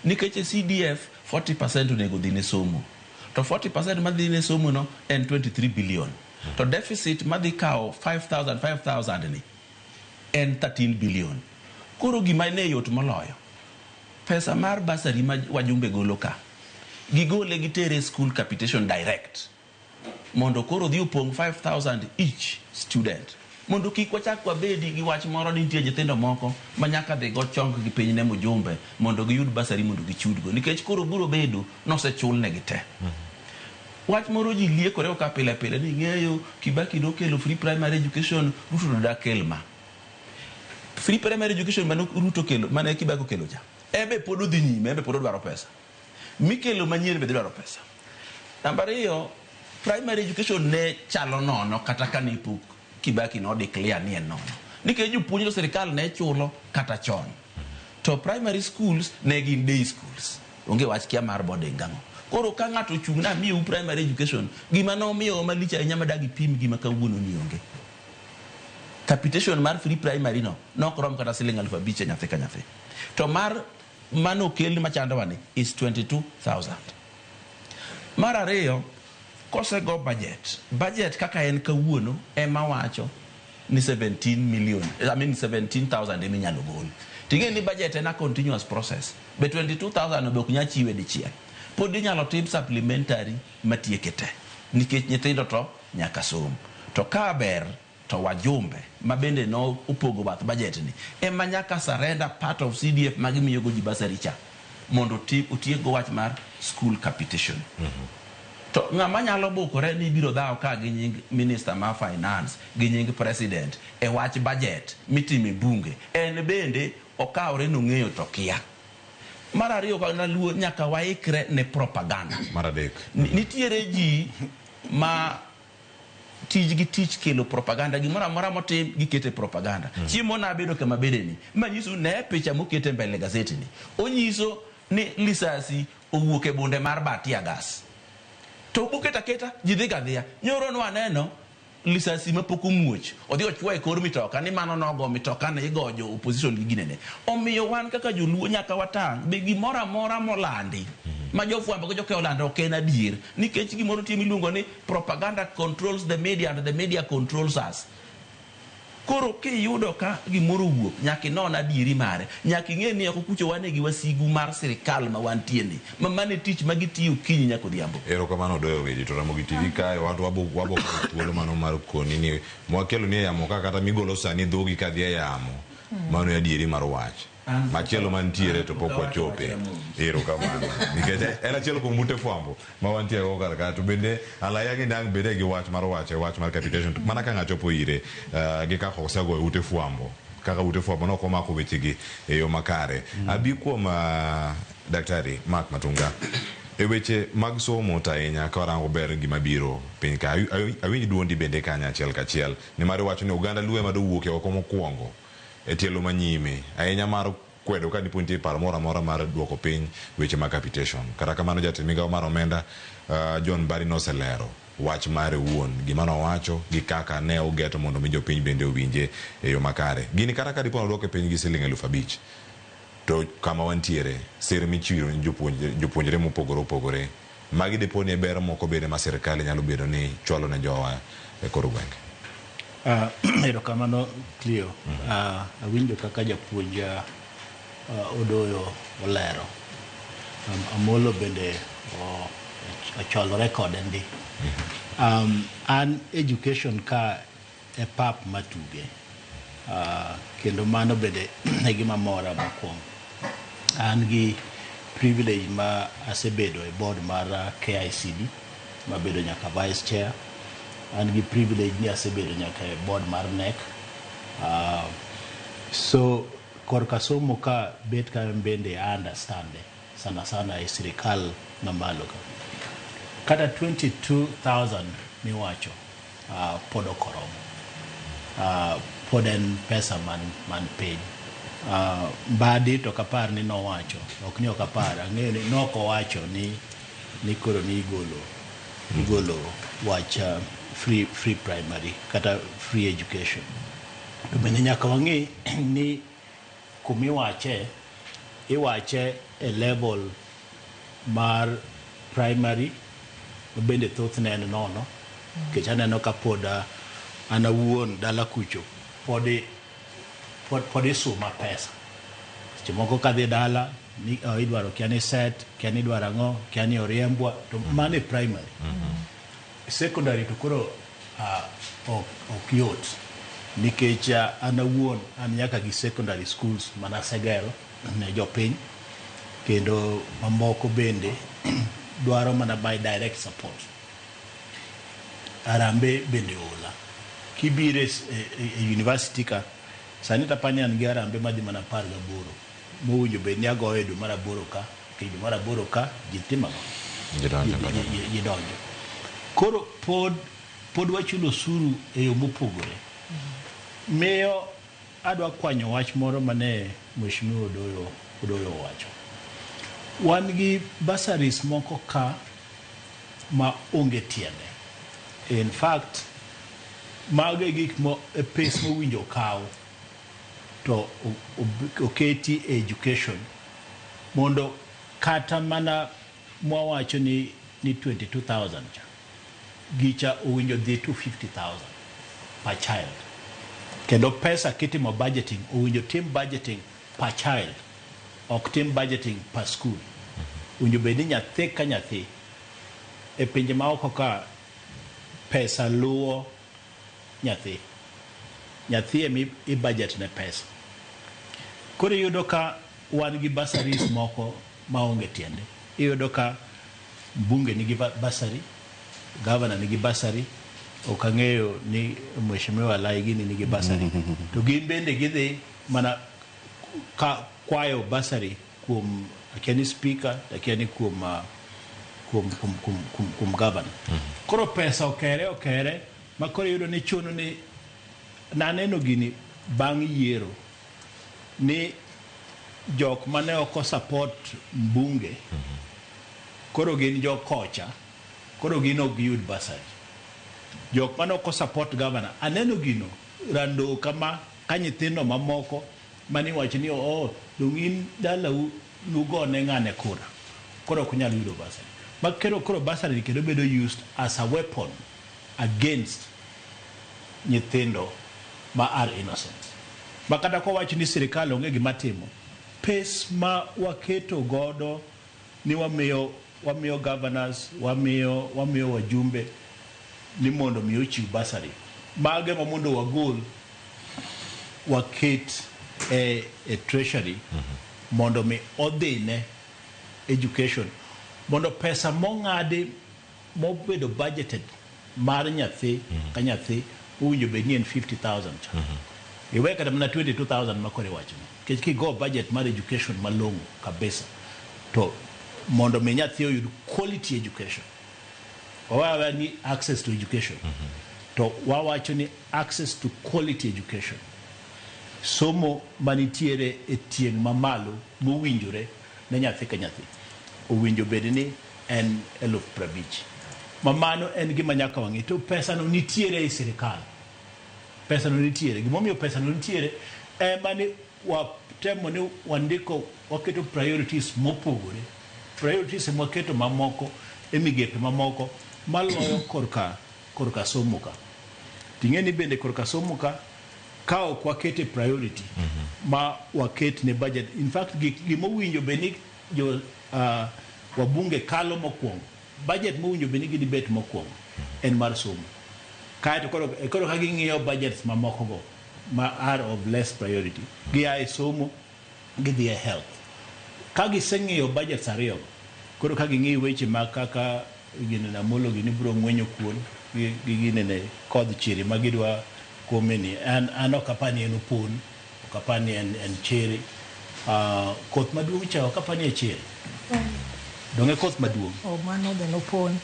Nikech e CDF 40% onego dhi ne somo. To 40% madhi ne somo no en 23 billion. To deficit madhi kawo 5,000 5,000 ni en 13 billion. Koro gima ne yot moloyo, pesa mar bursary ma wajumbe golo ka, gigole gitere school capitation direct. Mondo koro dhi opong' 5,000 each student. Mondo kik wachak wabedi gi wach moro ni nitie nyithindo moko ma nyaka dhi go chong gi piny ne mujumbe mondo giyud bursary mondo gichudgo. Nikech koro biro bedo nosechulnegi te. Wach moro ji liekore ka pile pile ni ing'eyo Kibaki nokelo free primary education, Ruto to dak kel ma. Free primary education mane Ruto kelo, mane Kibaki okelo cha, ebe pod odhi nyime, ebe pod odwaro pesa. Mikelo manyien be dhi dwaro pesa. Namba ariyo, primary education ne chalo nono kata kane pok Kibaki no declare ni en nono. Nikech jopuonj to sirikal ne chulo kata chon. To primary schools ne gin day schools. Onge wach kia mar boarding gang'o. Koro ka ng'ato ochung' na miyou primary education, gima nomiyowa malich ahinya madag ipim gima kawuono ni onge. Capitation mar free primary no nok rom kata siling 5,000 e nyathi ka nyathi. To mar mano okel machandowa ni is 22,000. Mar ariyo, kosego budget, budget kaka en kawuono ema wacho ni 17 million, I mean 17,000 ema inyalo gol. Ting'e ni budget en a continuous process. Be 22,000 be ok nyal chiwe dichiel. Pod inyalo tim supplementary matieke te. Nikech nyithindo to nyaka som. To ka ber to wajumbe ma bende no opogo bath budget ni ema nyaka surrender part of CDF ma gimiyo go ji bursary cha mondo otiek go wach mar school capitation. To ng'ama nyalo bukore ni biro dhawo ka gi nying minister mar finance gi nying president e wach budget mitimo e bunge, en bende okawre nong'eyo to kia. Mar ariyo kata luo nyaka waikre ne propaganda. Mar adek. Nitiere ji ma tijgi tich kelo propaganda, gimoro amora motim gikete propaganda. Chiemo nabedo kama bedeni, manyiso ne picha mokete mbele gazeti ni. Onyiso ni lisasi owuok e bunde mar bar tear gas. To buketa keta, ji dhi ga dhiya. Nyoro nwaneno lisasi mapok omuoch, odhi ochwo e kor mitoka ni mano nogo mitoka ne igo jo opposition gi ginene. Omiyo wan kaka joluo nyaka watang' be gimoro amora molandi ma jofwambo gi jokeyo olando ok en adier, nikech gimoro nitie miluongo ni propaganda controls the media and the media controls us. Koro kiyudo ka gimoro owuok, nyaka inon adieri mare, nyaka ing'e ni oko kucho wan e gi wasigu mar sirikal ma wantie ni, ma mano e tich ma gitiyo okinyi nyaka odhiambo. Erokamano Odoyo Wiji, to Ramogi TV kae wan to wabo wabo kawo thuolo mano mar koni ni mwakelo ni e yamo ka kata migolo sani dhogi kadhi e yamo, mano e adieri mar wach. Machielo mantiere to pok wachope. Erokamano. Nikech en achiel kuom ute fwambo ma wantie go kar ka to bende alaya gi dang' bede gi wach mar wacho e wach mar capitation to mana ka ng'ato chopo ire gi kaka osegoyo ute fwambo kaka ute fwambo ne ok omako wechegi e yo makare. Abi kuom Daktari Mark Matunga e weche mag somo to ahinya ka warango ber gima biro piny ka awinj duondi bende kanyo achiel kachiel nimar iwacho ni oganda Luo ema dowuok e oko mokwongo e tielo manyime ahinya mar kwedo ka dipo nitie paro moro amora mar duoko piny weche mag capitation. Kata kamano jatend migao mar omenda John Mbadi noselero wach mare owuon, gima nowacho gi kaka ne ogeto mondo mi jopiny bende owinje e yo makare. Gini kata ka dipo noduoke piny gi siling 5,000 to kama wantiere sir michiwo ni jopuonjre mopogore opogore magi dipo ni e ber moko bende ma sirkal nyalo bedo ni chwalo ne jowa e kor gwenge. Erokamano Cleo. Awinjo kaka japuonj Odoyo olero. Amolo bende ocholore kode ndi. An education ka e pap matuge. Kendo mano bende e gima mora mokwongo. An gi privilege ma asebedo e board mar KICD mabedo nyaka vice chair. An gi privilege ni asebedo nyaka e board mar NEC. So korka somo ka bet ka bende I understand sana sana e sirikal mamalo ka. Kata 22,000 miwacho pod ok oromo. Pod en pesa man piny. Mbadi to ok apar ni nowacho, ok ni ok apar, ang'eyo ni nok owacho ni koro ni igolo wach free primary kata free education. To bende nyaka wang'e ni kumiwache, iwache e level mar primary bende thothne en nono, nikech aneno ka pod an awuon dala kucho pod isuma pesa. Seche moko kadhi dala ni idwaro kia ni set, kia ni idwaro ang'o, kia ni oriembwa, to mano e primary. Secondary to koro ok yot nikech an awuon an nyaka gi secondary schools manasegero ne jopiny, kendo mamoko bende dwaro mana by direct support. Arambe bende ola. Kibiro e university ka, sani tapani an gi arambe madhi mana 18 mowinjo bed ni agoyo e dwe mar 8 ka, nikech dwe mar 8 ka ji timo ang'o? Ji donjo. Koro pod wachulo osuru e yo mopogore. Miyo adwa kwanyo wach moro mane Mheshimiwa Odoyo owacho. Wan gi bursaries moko ka ma onge tiende. In fact, mago e gik mo e pes mowinjo kaw to oketi e education mondo kata mana mwawacho ni 22,000 cha gicha owinjo dhi to 50,000 per child. Kendo pesa kitimo budgeting owinjo tim budgeting per child, ok tim budgeting per school. Owinjo bed ni nyathi ka nyathi e pinje maoko ka pesa luwo nyathi. Nyathi ema i budget ne pesa. Koro iyudo ka wan gi bursaries moko maonge tiende. Iyudo ka mbunge nigi bursary, governor nigi bursary, ok ang'eyo ni Mheshimiwa Lai gini nigi bursary. To gin bende gidhi mana ka kwayo bursary kuom akia ni speaker, akia ni kuom governor. Koro pesa okere ma koro iyudo ni chuno ni naneno gini bang' yiero ni jok mane ok support mbunge koro gin jokocha, koro gin ok giyud bursary. Jok mane ok support governor, aneno gino rando kama ka nyithindo mamoko mane iwacho ni oh dong' in dalau nugone ng'ane kura, koro ok unyal yudo bursary. Ma koro bursary kendo bedo used as a weapon against nyithindo ma are innocent. Ma kata kowach ni sirikal onge gima timo, pes ma waketo godo ni wamiyo governors, wamiyo wajumbe ni mondo mi ochiw bursary. Mage ma mondo wagol waket e treasury mondo mi odhine education, mondo pesa mong'adi mobedo budgeted mar nyathi ka nyathi owinjo bed ni en 50,000 cha. Iwe kata mana 22,000 ma koro iwachono. Nikech kigo budget mar education malong'o kabisa, to mondo mi nyathi oyud quality education. Wawawe ni access to education. To wawacho ni access to quality education. Somo manitiere e tieng' mamalo mowinjore ne nyathi ka nyathi owinjo bed ni en 50,000. Ma mano en gima nyaka wang'i. To pesa no nitiere e sirikal. Pesa no nitiere. Gimomiyo pesa no nitiere ema ni watemo ni wandiko, waketo priorities mopogore. Priorities ema waketo mamoko e migepe mamoko maloyo korka somo ka. Ting'e ni bende korka somo ka ok wakete priority ma waket ne budget. In fact, gimowinjo bed ni jo wabunge kalo mokwongo, budget mowinjo bed ni gidibet mokwongo en mar somo. Kaeto koro ka ging'iyo budgets mamoko go ma are of less priority, gia e somo gidhi e health. Ka giseng'iyo budgets ariyo, koro ka ging'iyo weche mag kaka ginene Amolo gini biro ng'wenyo kuon gi ginene kodh chiri ma gidwa kuome ni an ok apar ni en opon, ok apar ni en chiri. Koth maduong' cha ok apar ni e chiri. Donge koth maduong'? Oh, mano be nopon.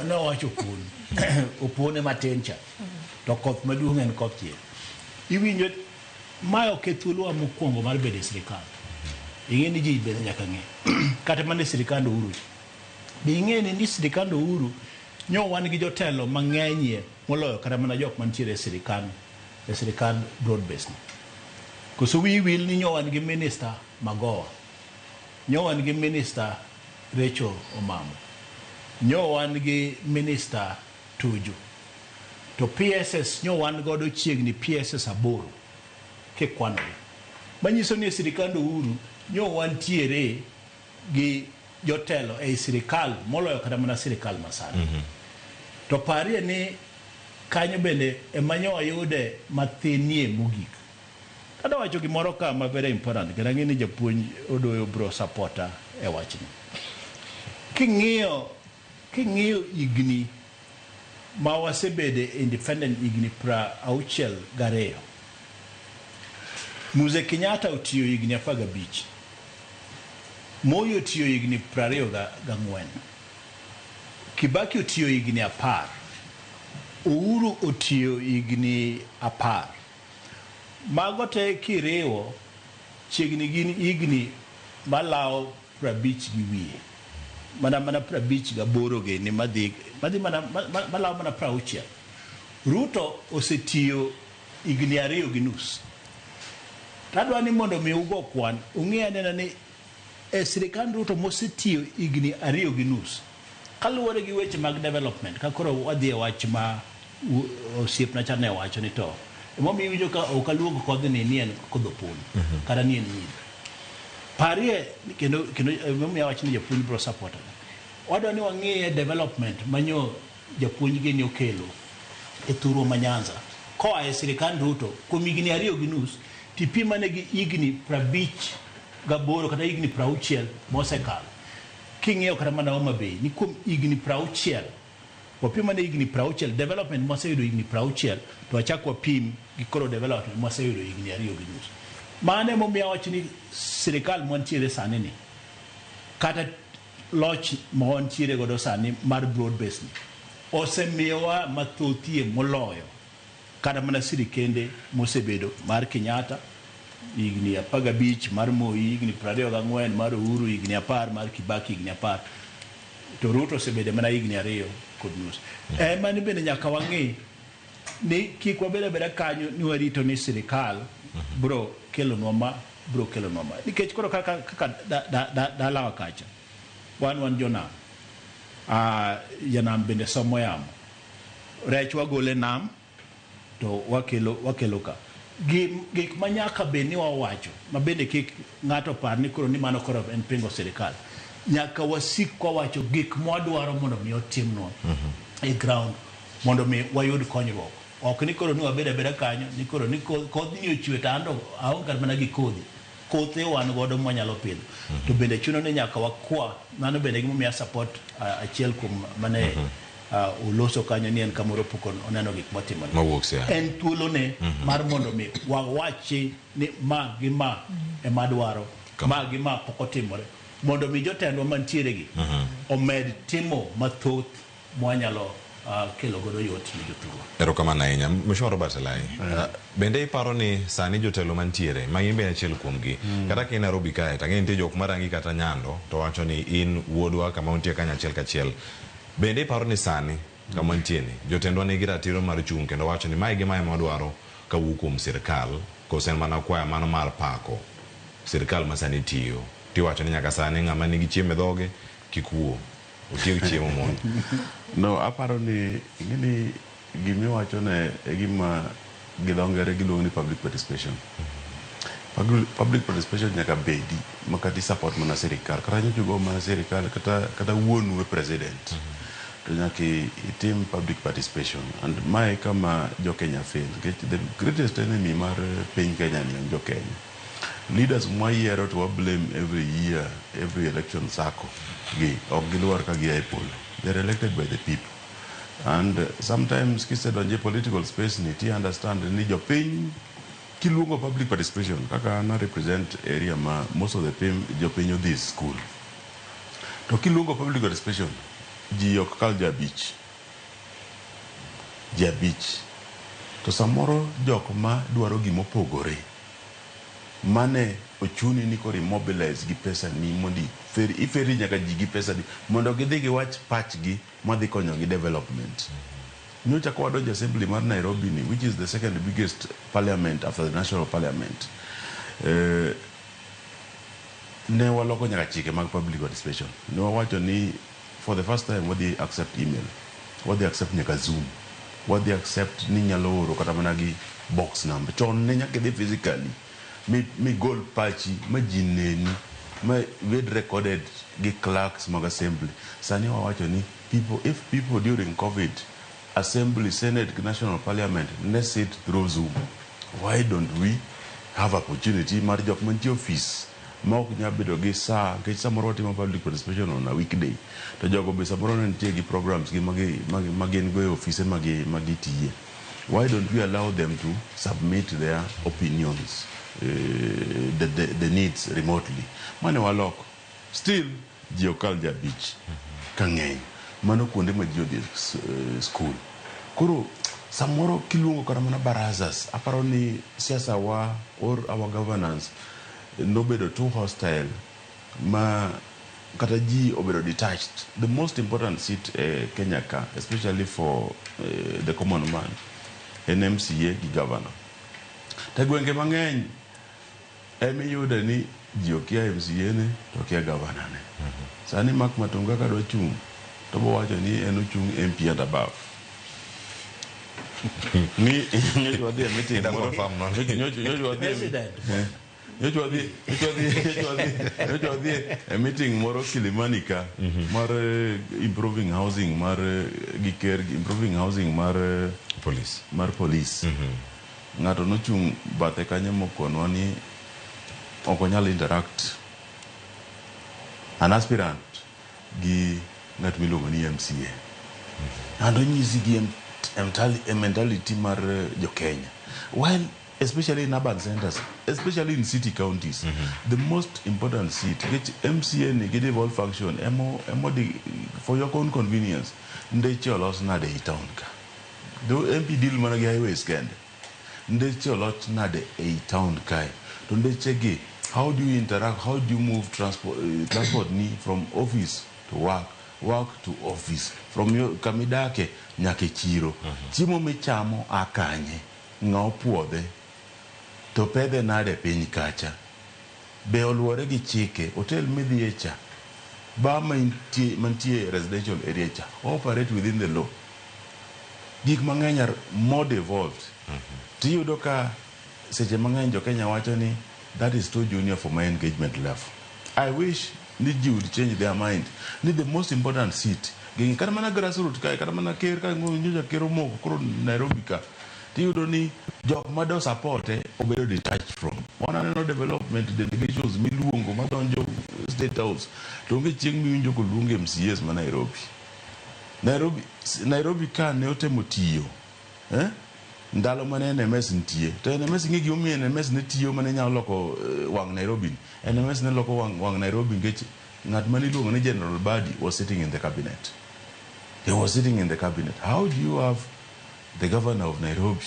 Nowacho opon. Opon ema tin cha. To koth maduong' en koth chiri. Iwinjo mae ok e thuolowa mokwongo mar bedo e sirikal. Ing'e ni ji bende nyaka ng'e. Kata mana e sirikand Uhuru. Be ing'e ni sirikand Uhuru nyo wan gi jotelo mang'enyie moloyo kata mana jok mantiere e sirikand broad based ni. Koso wiyi wil ni nyo wan gi minister Magoha. Nyo wan gi minister Rachel Omamo. Nyo wan gi minister Tuju. To PSS nyo wan godo chiegni PSS 8 kikwanogi. Manyiso ni e sirikand Uhuru nyo wantiere gi jotelo ei sirikal moloyo kata mana sirikal masani. To parie ni kanyo bende ema nyo wayude mathinie mogik. Adwa wacho gimoro ka ma very important, kendo ang'e ni japuonj Odoyo bro supporta e wachni. King'iyo higni ma wasebede independent, higni 62, Mzee Kenyatta otiyo higni 15, Moi otiyo higni 24, Kibaki otiyo higni 10, Uhuru otiyo higni 10. Mago te kiriwo chiegni gin higni malawo 50 gi wiye. Mana 58 gini madhi mana malawo mana 60. Ruto osetiyo higni 2.5. Tadwa ni mondo mi ugo kwan, ung'e anena ni e sirikand Ruto mosetiyo higni 2.5 kaluwore gi weche mag development, ka koro wadhi e wach ma osiepna cha ne wacho ni to emomiyo iwinjo ka ok aluong kodhni ni en kodh opon kata ni en nyidho. Parie kendo emomiyo awacho ni japuonj biro support. Wadwa ni wang'iye development manyo japuonj gini okelo e thurwa ma Nyanza koa e sirikand Ruto kuom higni 2.5, tipimane gi higni 58 kata higni 60 mosekalo. King'iyo kata mana Homa Bay ni kuom higni 60, wapimane higni 60 development mwaseyudo higni 60, to wachak wapim gi koro development mwaseyudo higni 2.5. Mano emomiyo awacho ni sirikal mwantiere sani ni kata loch ma wantiere godo sani mar broad base ni osemiyowa mathothie moloyo kata mana sirikende mosebedo mar Kenyatta higni 15, mar Moi higni 24, mar Uhuru higni 10, mar Kibaki higni 10, to Ruto osebedo mana higni 2.5. Ema ni bende nyaka wang'i ni kik wabed abeda kanyo ni warito ni sirikal bro kelonwa ma bro kelonwa ma, nikech koro kaka dalawa kacha wan jonam, janam bende somo yamo, rech wagole nam to wakelo ka. Gik ma nyaka bed ni wawacho ma bende kik ng'ato par ni koro ni mano koro en pingo sirikal. Nyaka wasik kwawacho gik mwadwaro mondo mi otimnwa e ground mondo mi wayud konyruok. Ok ni koro ni wabed abeda kanyo, ni koro ni kodhni ochwe to an to aonge kata mana gi kodhi. Kothe wan godo mwanyalo pidho. To bende chuno ni nyaka wakwa, mano bende gimomiyo a support achiel kuom mane oloso kanyo ni en kamoro pok oneno gik motimore. Mawuok Siaya. En thuolone mar mondo mi wawachi ni ma gi ma ema dwaro, ma gi ma pok otimore. Mondo mi jotendwa mantiere gi omed timo mathoth mwanyalo kelo godo yot ne jothurwa. Erokamano ahinya. Mheshimiwa Robert Alai, bende iparo ni sani jotelo mantiere, ma in be achiel kuomgi, kata ka in Nairobi kae, to ang'e nitie jok marangi kata Nyando, to wacho ni in wuodwa kama untie kanyo achiel kachiel. Bende iparo ni sani, kama wantie ni, jotendwa nigi ratiro mar chung' kendo wacho ni mae gi mae mwadwaro kawuok kuom sirkal, koso en mana kwaya mano mar pako sirkal ma sani tiyo. Tiwacho ni nyaka sani ng'ama nigi chiemo e dhoge, kik wuo. Otiek chiemo mondo. No, aparo ni ing'eni gimiwacho ne e gima gi dho ngere giluongo ni public participation. Public participation nyaka bedi ma kata i support mana sirikal kata nyocha ugo mana sirikal kata wuonu e president to nyaka itim public participation and mae kama jo Kenya fail nikech the greatest enemy mar piny Kenya ni en jo Kenya. Leaders mwayiero to wa blame every year, every election cycle gi ok gilwar ka gia e polo. They are elected by the people. And sometimes kisedonjo e political space ni ti understand ni jopiny kiluongo public participation kaka an a represent area ma most of the jopiny odhi school. To kiluongo public participation ji ok kal jo abich. Ji abich. To samoro jok ma dwaro gimopogore mane ochuni ni koro imobilize gi pesa ni mondo iferi nyaka ji gi pesa ni mondo gidhi giwach pachgi madhi konyogi development. Nyocha ka wadonjo assembly mar Nairobi ni which is the second biggest parliament after the national parliament ne waloko nyaka chike mag public participation. Ne wawacho ni for the first time wadhi accept email, wadhi accept nyaka Zoom, wadhi accept ni nyalo oro kata mana gi box number. Chon ne nyaka idhi physically mi gol pachi ma ji neni ma bed recorded gi clerks mag assembly. Sani wawacho ni people, if people during COVID assembly, senate, national parliament ne sit through Zoom, why don't we have opportunity mar jok mantie office ma ok nyal bedo gi saa nikech samoro watimo public participation on a weekday to jogo be samoro ne nitie gi programs gi ma gin go e ofise ma gitiye. Why don't we allow them to submit their opinions, the needs remotely? Mane waloko. Still, ji ok kal ji abich ka ng'eny. Mano kuonde ma ji odhi school. Koro samoro kiluongo kata mana barazas, aparo ni siasa wa or our governance nobedo too hostile ma kata ji obedo detached. The most important seat Kenya ka, especially for the common man, en MCA gi governor. To gwenge mang'eny emiyude ni ji okia MCA ne to okia governor ne. Sani Mark Matunga kadwa chung' to bowacho ni en ochung' MP and above. Ni nyocha wadhi e meeting moro. Nyocha wadhi nyocha wadhi e meeting moro Kilimani ka mar improving housing mar gi ker improving housing mar police mar police. Ng'ato nochung' bathe kanyo mokonwa ni ok onyal interact an aspirant gi ng'at miluongo ni MCA. And onyisi gi mentality mar jo Kenya. While especially in urban centers, especially in city counties, the most important seat, which MCA ni gi devolve function, emo di, for your own convenience, ndeche olos nade e town ka. The MP deal mana gi highways kende. Ndeche olos nade e town kae. To ndeche gi, how do you interact, how do you move transport ni from office to work, work to office, from your kamidake nyaka e chiro. Chiemo michamo a kanye, ng'a opuodhe, to pedhe nade piny kacha. Be oluwore gi chike, hotel midhiye cha, bar mantie residential area cha, operate within the law. Gik mang'eny are more devolved. Tiyudo ka seche mang'eny jo Kenya wacho ni that is too junior for my engagement level. I wish ni ji would change their mind. Ni the most important seat. Gini kata mana grassroots kae, kata mana ker ka nyocha ker omoko koro Nairobi ka. Tiyudo ni jok mado support obedo detached from. Wan aneno development delegations miluongo madonjo State House to onge chieng' miwinjo koluong MCAs ma Nairobi. Nairobi ka ne otemo tiyo ndalo mane NMS nitie to NMS ing'e gimomiyo NMS ne tiyo mane nyalo loko wang' Nairobi ni. NMS ne loko wang' Nairobi nikech ng'at mane iluongo ni General Badi was sitting in the cabinet. He was sitting in the cabinet. How do you have the governor of Nairobi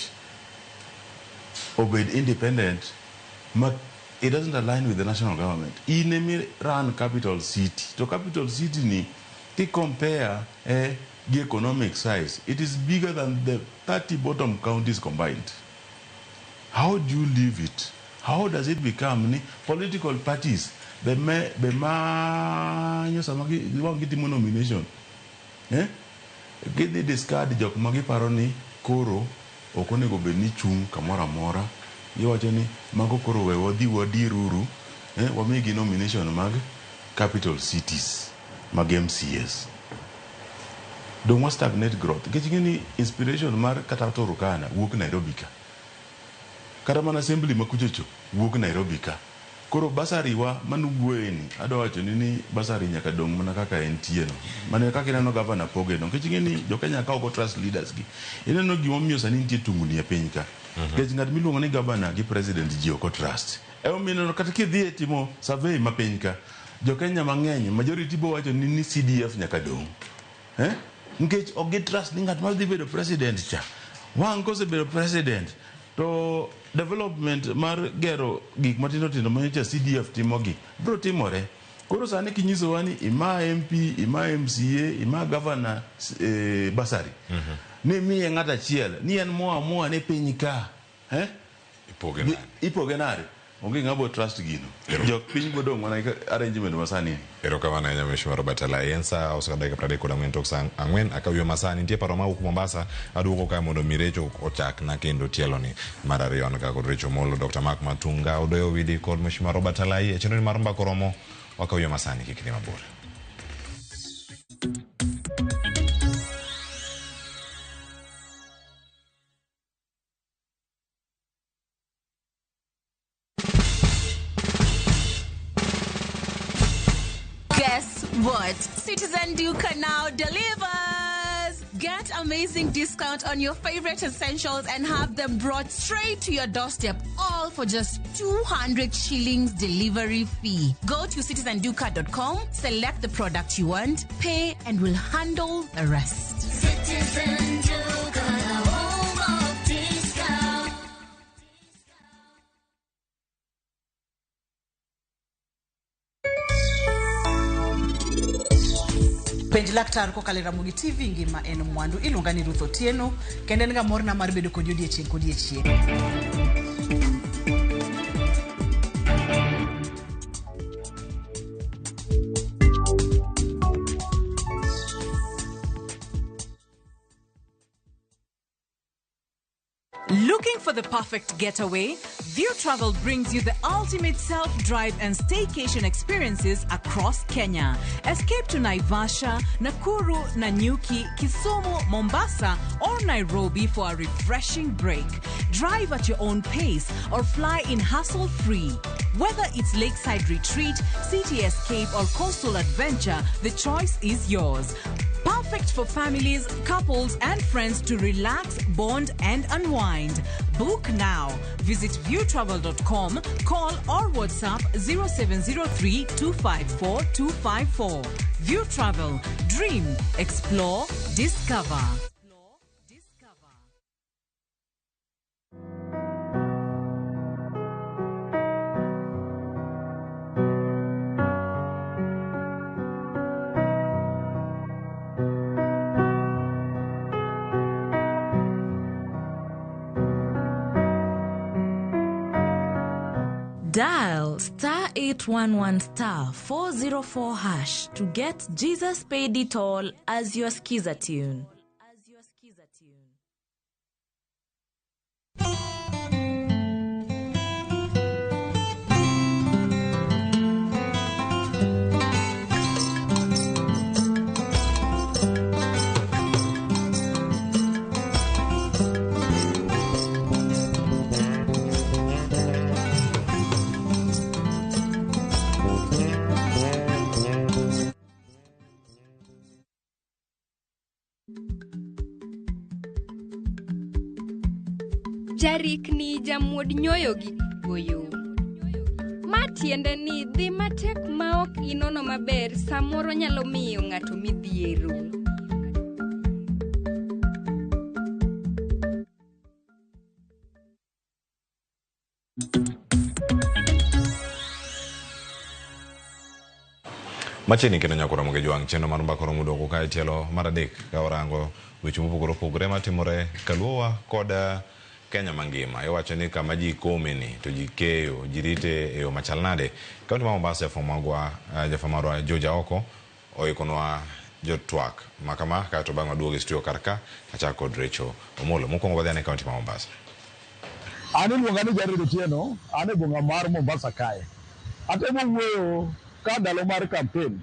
obed independent ma it doesn't align with the national government? In emi run capital city. To capital city ni ki compare gi economic size, it is bigger than the 30 bottom counties combined. How do you leave it? How does it become ni political parties be manyo sama wang' gitimo nomination gidhi discard jok ma giparo ni koro ok onego bed ni chung' kamoro amora. Giwacho ni mago koro we wadhi wadiruru wamigi nomination mag capital cities mag MCAs. Dong' wa stagnate growth. Nikech ing'e ni inspiration mar kata Turkana wuok Nairobi ka. Kata mana assembly ma kuchocho wuok Nairobi ka. Koro basari wa manuwuoye ni adwa wacho ni basari nyaka dong' mana kaka entie no. Mana kaka ineno governor poge no. Nikech ing'e ni jo Kenya ka ok trust leaders gi. Ineno gimomiyo sani nitie tungni e piny ka. Nikech ng'at miluongo ni governor gi president ji ok trust. Emomiyo ineno kata kidhi e timo survey ma piny ka, jo Kenya mang'eny majority bo wacho ni CDF nyaka dong'. Nikech ok gi trust ni ng'at ma dhi bedo president cha. Wang' kosebedo president to development mar gero gik matindo tindo manyocha CDF timogi biro timore. Koro sani kinyisowa ni ima MP, ima MCA, ima governor basari. Ni miye ng'at achiel, ni en moa moa ne piny ka. Ipoge nade? Onge ng'abo trust gino. Jok piny bodong' mana arrangement masani. Erokamano ahinya Mheshimiwa Robert Alai. En sa 9:34 tok sa 4 akawiyo masani. Nitie paro mawuok Mombasa aduogo ka mondo mi Recho ochakna kendo tielo ni mar ariyo an ka kod Recho Molo, Dr. Mark Matunga, Odoyo Owidi kod Mheshimiwa Robert Alai. E chenro mar Mbaka Oromo wakawiyo masani kik idhi mabor. Guess what? Citizen Duka now delivers! Get amazing discount on your favorite essentials and have them brought straight to your doorstep, all for just 200 shillings delivery fee. Go to citizenduka.com, select the product you want, pay, and we'll handle the rest. Citizen Duka, the home of discount. Penj laktar kokalo e Ramogi TV ngima en mwandu. Iluonga ni Ruth Otieno kendo en ga morna mar bedo kodi odiechieng' kodiechieng'. Looking for the perfect getaway? View Travel brings you the ultimate self-drive and staycation experiences across Kenya. Escape to Naivasha, Nakuru, Nanyuki, Kisumu, Mombasa, or Nairobi for a refreshing break. Drive at your own pace or fly in hassle-free. Whether it's lakeside retreat, city escape, or coastal adventure, the choice is yours. Perfect for families, couples, and friends to relax, bond, and unwind. Book now. Visit viewtravel.com, call or WhatsApp 0703 254 254. View Travel. Dream, explore, discover. Dial star 811 star 404 hash to get Jesus Paid It All as your skiza tune. Jarikni jamuod nyoyo gi goyo. Ma tiende ni dhi matek ma ok inono maber samoro nyalo miyo ng'ato midhiero. Machiegni kendo nyaka romo gi jwang' chenro mar mbaka romo duoko ka e tielo mar adek ka warango weche mopogore opogore matimore kaluowa kod Kenya mangima. Iwacho ni kama ji kome ni to ji keyo, ji rite e yo machal nade. Kaunti ma Mombasa jafwambo marwa George Aoko oikonwa jotwak ma kama kaeto bang'e waduogo e studio kar ka achak kod Rachel Omolo. Mokwongo wadhi ane kaunti ma Mombasa. An iluonga ni Jared Otieno, an e boma mar Mombasa kae. Atemo wuoyo ka ndalo mar campaign,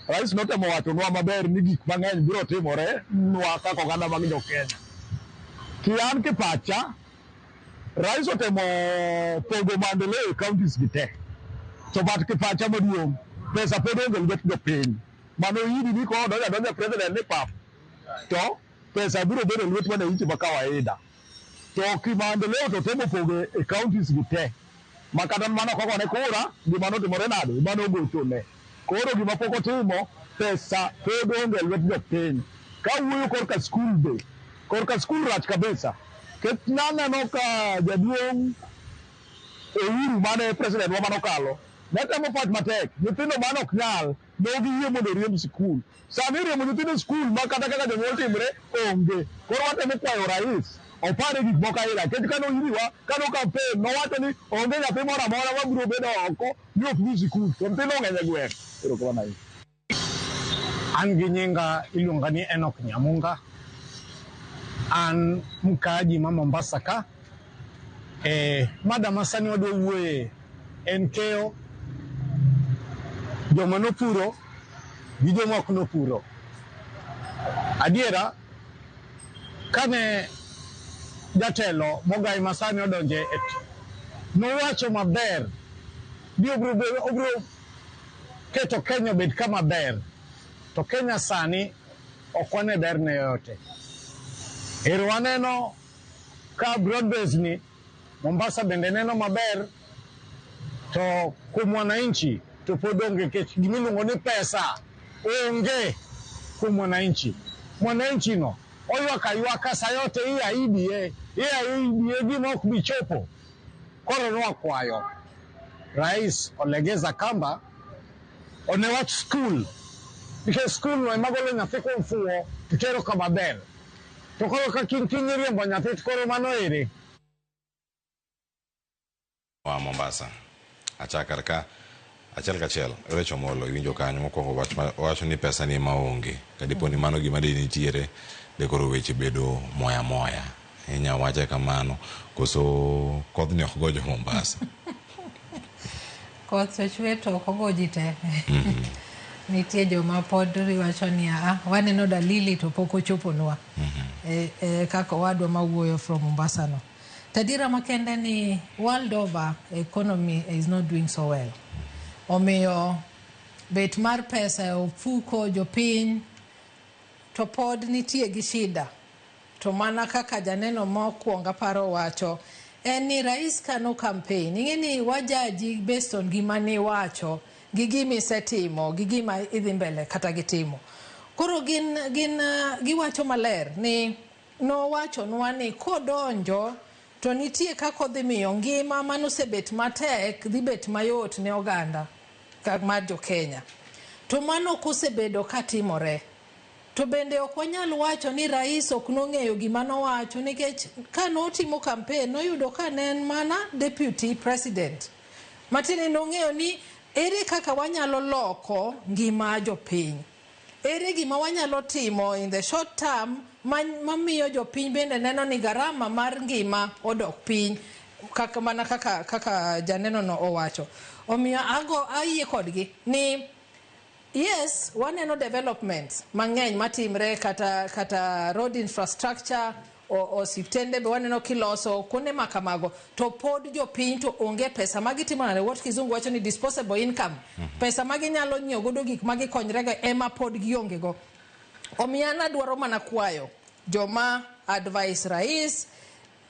rais notemo wachonwa maber ni gik mang'eny biro timore nwa kaka oganda mag jo Kenya. Ki an kipacha, rais otemo pogo maendeleo e counties gi te. To but kipacha maduong', pesa pod onge lwet jopiny. Mano yidi ni kodonjo adonja president ni pap, to pesa biro bedo lwet wananchi ma kawaida. To kimaendeleo to temo pogo e counties gi te. Ma kata mana kogone kura, gima notimore nade? Mano ogochone. Koro gima pok otimo, pesa pod onge lwet jopiny. Ka wuoyo korka skul be, korka skul rach kabisa. Ket naneno ka jaduong' Uhuru mane president wa manokalo, ne temo fight matek. Nyithindo mane ok nyal, ne ok giyie mondo oriemb sikul. Sani riembo nyithindo e skul ma kata kaka jonyuol timre onge. Koro watemo kwayo rais opare gik moko aila. Nikech kane oyiriwa, kane o campaign, nowacho ni onge nyathi moro amora mabiro bedo oko ni ok dhi sikul. To nyithindo ng'eny e gweng'. Erokamano ahinya. An gi nyinga iluonga ni Enoch Nyamunga. An mkaaji ma Mombasa ka. Mada ma sani wadwa wuoye en keyo joma nopuro gi joma ok nopuro. Adiera, kane jatelo Mogai masani odonje e nowacho maber ni obiro keto Kenya obed kama ber, to Kenya sani ok wane berne yoyote. Ero waneno ka broad base ni Mombasa bende neno maber, to kuom wananchi to pod onge, nikech gimiluongo ni pesa onge kuom wananchi. Mwananchi no oywak aywaka sa yote iahidie gima ok bi chopo. Koro nwakwayo rais olegeza kamba one wach skul, nikech skul no ema golo nyathi kuom fuwo to tero kama ber. To koro ka kiny kiny iriembo nyathi to koro mano ere? Wa Mombasa. Achak kar ka achiel kachiel, Rachel Omolo iwinjo kanyo mokwongo wach ma wacho ni pesa ni ema onge. Kadipo ni mano gima de nitiere, de koro weche bedo moya moya. Inya wache kamano, koso kodhni ok go jo Mombasa. Koth to chwe to ok ogo ji te. Nitie joma pod wacho ni a waneno dalili to pok ochoponwa. Kaka owadwa mawuoyo from Mombasa no. Tadira makende ni world over economy is not doing so well. Omiyo bet mar pesa e ofuko jopiny to pod nitie gi shida. To mana kaka janeno mokwongo aparo wacho en ni rais kano campaign, ing'e ni wajaji based on gima niwacho gi gima isetimo gi gima idhi mbele kata gitimo. Koro gin giwacho maler ni nowachonwa ni kodonjo to nitie kaka odhi miyo ngima manosebet matek dhi bet mayot ne oganda mar jo Kenya. To mano ok osebedo katimore. To bende ok wanyal wacho ni rais ok nong'eyo gima nowacho, nikech ka notimo campaign noyudo ka ne en mana deputy president. Matiende nong'eyo ni ere kaka wanyalo loko ngima jopiny. Ere gima wanyalo timo in the short term mamiyo jopiny bende neno ni garama mar ngima odok piny, kaka mana kaka janeno no owacho. Omiyo ayie kodgi ni yes, waneno developments mang'eny matimre kata road infrastructure osiptende be waneno kiloso kuonde ma kamago, to pod jopiny to onge pesa magitimo nade, what kizungu wacho ni disposable income. Pesa maginyalo nyiewo godo gik magikonyrego ema pod gionge go. Omiyo an adwaro mana kwayo joma advise rais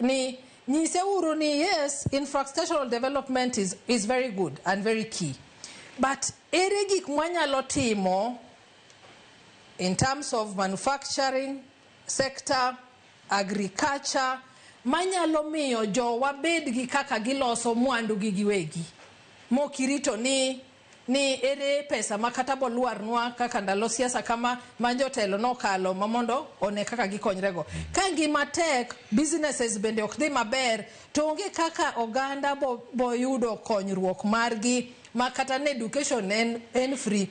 ni Nyise uru ni yes, infrastructural development is very good and very key. But ere gik mwanyalo timo in terms of manufacturing sector, agriculture, manyalo miyo jowa bed gi kaka giloso mwandu gi giwegi. Mokirito ni ere pesa ma kata bolwarnwa kaka ndalo siasa kama ma jotelo nokalo ma mondo one kaka gikonyrego. Ka ngima tek, businesses bende ok dhi maber, to onge kaka oganda boyudo konyruok margi ma kata ne education en free.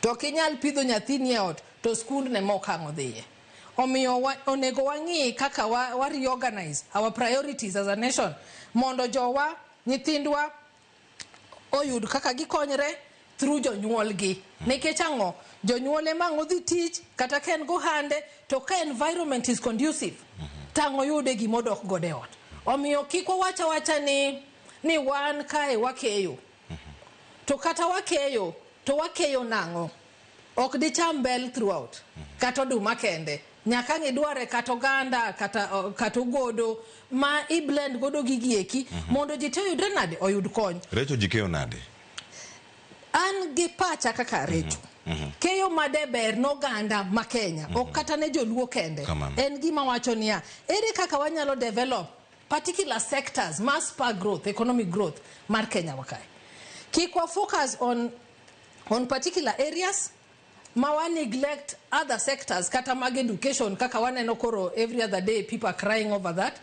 To ok inyal pidho nyathini e ot to skundne mok ang' odhiye. Omiyo onego wang'i kaka wa reorganize our priorities as a nation mondo jowa, nyithindwa oyud kaka gikonyre through jonyuolgi. Nikech ang'o? Jonyuol ema ang' odhi tich kata ka en gohande to ka environment is conducive tang' oyude gimodok godo e ot. Omiyo kik wawach awacha ni wan kae wakeyo. To kata wakeyo to wakeyo nang'o? Ok dicham bel throughout kata oduma kende. Nyaka ng'idware kata oganda kata ogodo ma i-blend godo gigi eki mondo ji te oyudre nade oyud kony. Recho ji keyo nade? An gi pacha kaka Recho. Keyo made ber noganda ma Kenya ok kata ne joluo kende. En gima wacho niya, ere kaka wanyalo develop particular sectors ma spur growth, economic growth mar Kenya wa kae. Kik wa focus on particular areas ma wa neglect other sectors kata mag education kaka waneno koro every other day people are crying over that.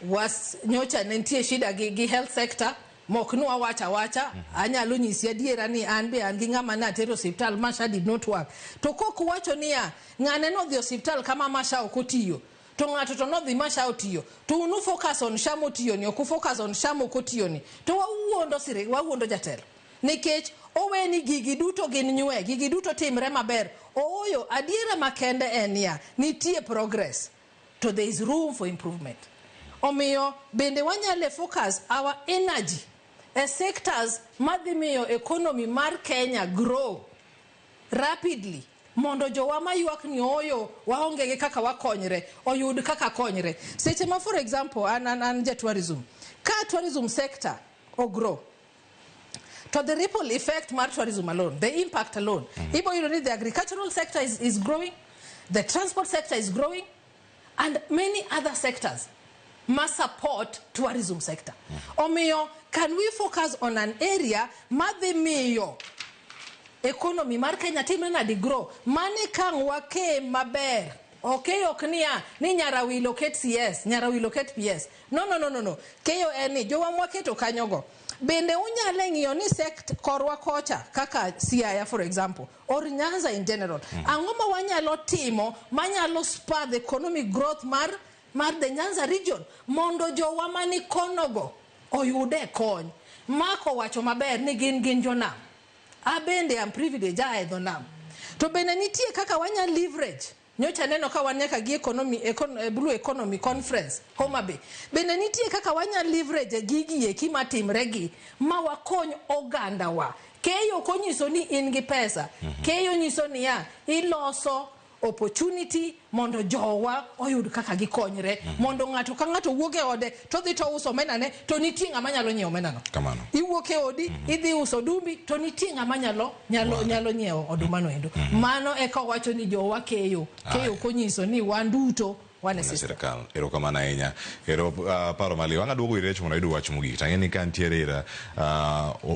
Was nyocha ne nitie shida gi health sector mok nwa wacha wacha anyalo nyisi adiera ni an be an gi ng'ama natero osiptal ma SHA did not work. To kok wacho niya ng'ane nodhi osiptal kama ma SHA ok otiyo to ng'ato to nodhi ma SHA otiyo to unu focus on SHA motiyo ni ok focus on SHA mok otiyo ni to wawuondo jatelo. Nikech oweni gigi duto gin nywe, gigi duto timre maber. Ooyo, adiera makende en niya, nitie progress, to there is room for improvement. Omiyo, bende wanyalo focus our energy e sectors madhi miyo economy mar Kenya grow rapidly mondo jowa maywak ni ooyo waonge gi kaka wakonyre, oyud kaka konyre. Seche ma for example, an ja tourism, ka tourism sector ogrow, to the ripple effect mar tourism alone, the impact alone. Ibo you know the agricultural sector is growing, the transport sector is growing, and many other sectors must support tourism sector. Omiyo, can we focus on an area madhi miyo economy mar Kenya timre nadi grow? Mane kang wake maber. Okay, ok niya ni Nyarawilo ket CS, Nyarawilo ket PS. No. Keyo en ni jowa mwaketo kanyogo. Bende unyalo ng'iyo ni sect korwa kocha kaka Siaya for example or Nyanza in general. Ang'o ma wanyalo timo manyalo spur the economic growth mar the Nyanza region mondo jowa mani konogo oyude kony. Mako wacho maber ni gin jonam. Abende am privileged ae dho nam. To bende nitie kaka wanyalo leverage. Nyocha neno ka wan nyaka gi Blue Economy Conference Homa Bay. Bende nitie kaka wanyalo leverage gigi eki matimre gi ma wakony oganda wa. Keyo konyiso ni in gi pesa. Keyo nyiso niya iloso opportunity mondo jowa oyud kaka gikonyre. Mondo ng'ato ka ng'ato wuok e ode to dhi to uso omena ne to nitie ng'ama nyalo nyiewo omena no. Kamano. Iwuok e odi idhi uso odumbi to nitie ng'ama nyalo nyiewo oduma no endo. Mano eka wacho ni jowa keyo. Keyo konyiso ni wan duto wan e sirkal. Erokamano ahinya. Ero paro mali. Wang' aduogo ir Recho mondo ayud wach mogik. Tang'e ni ka nitiere ira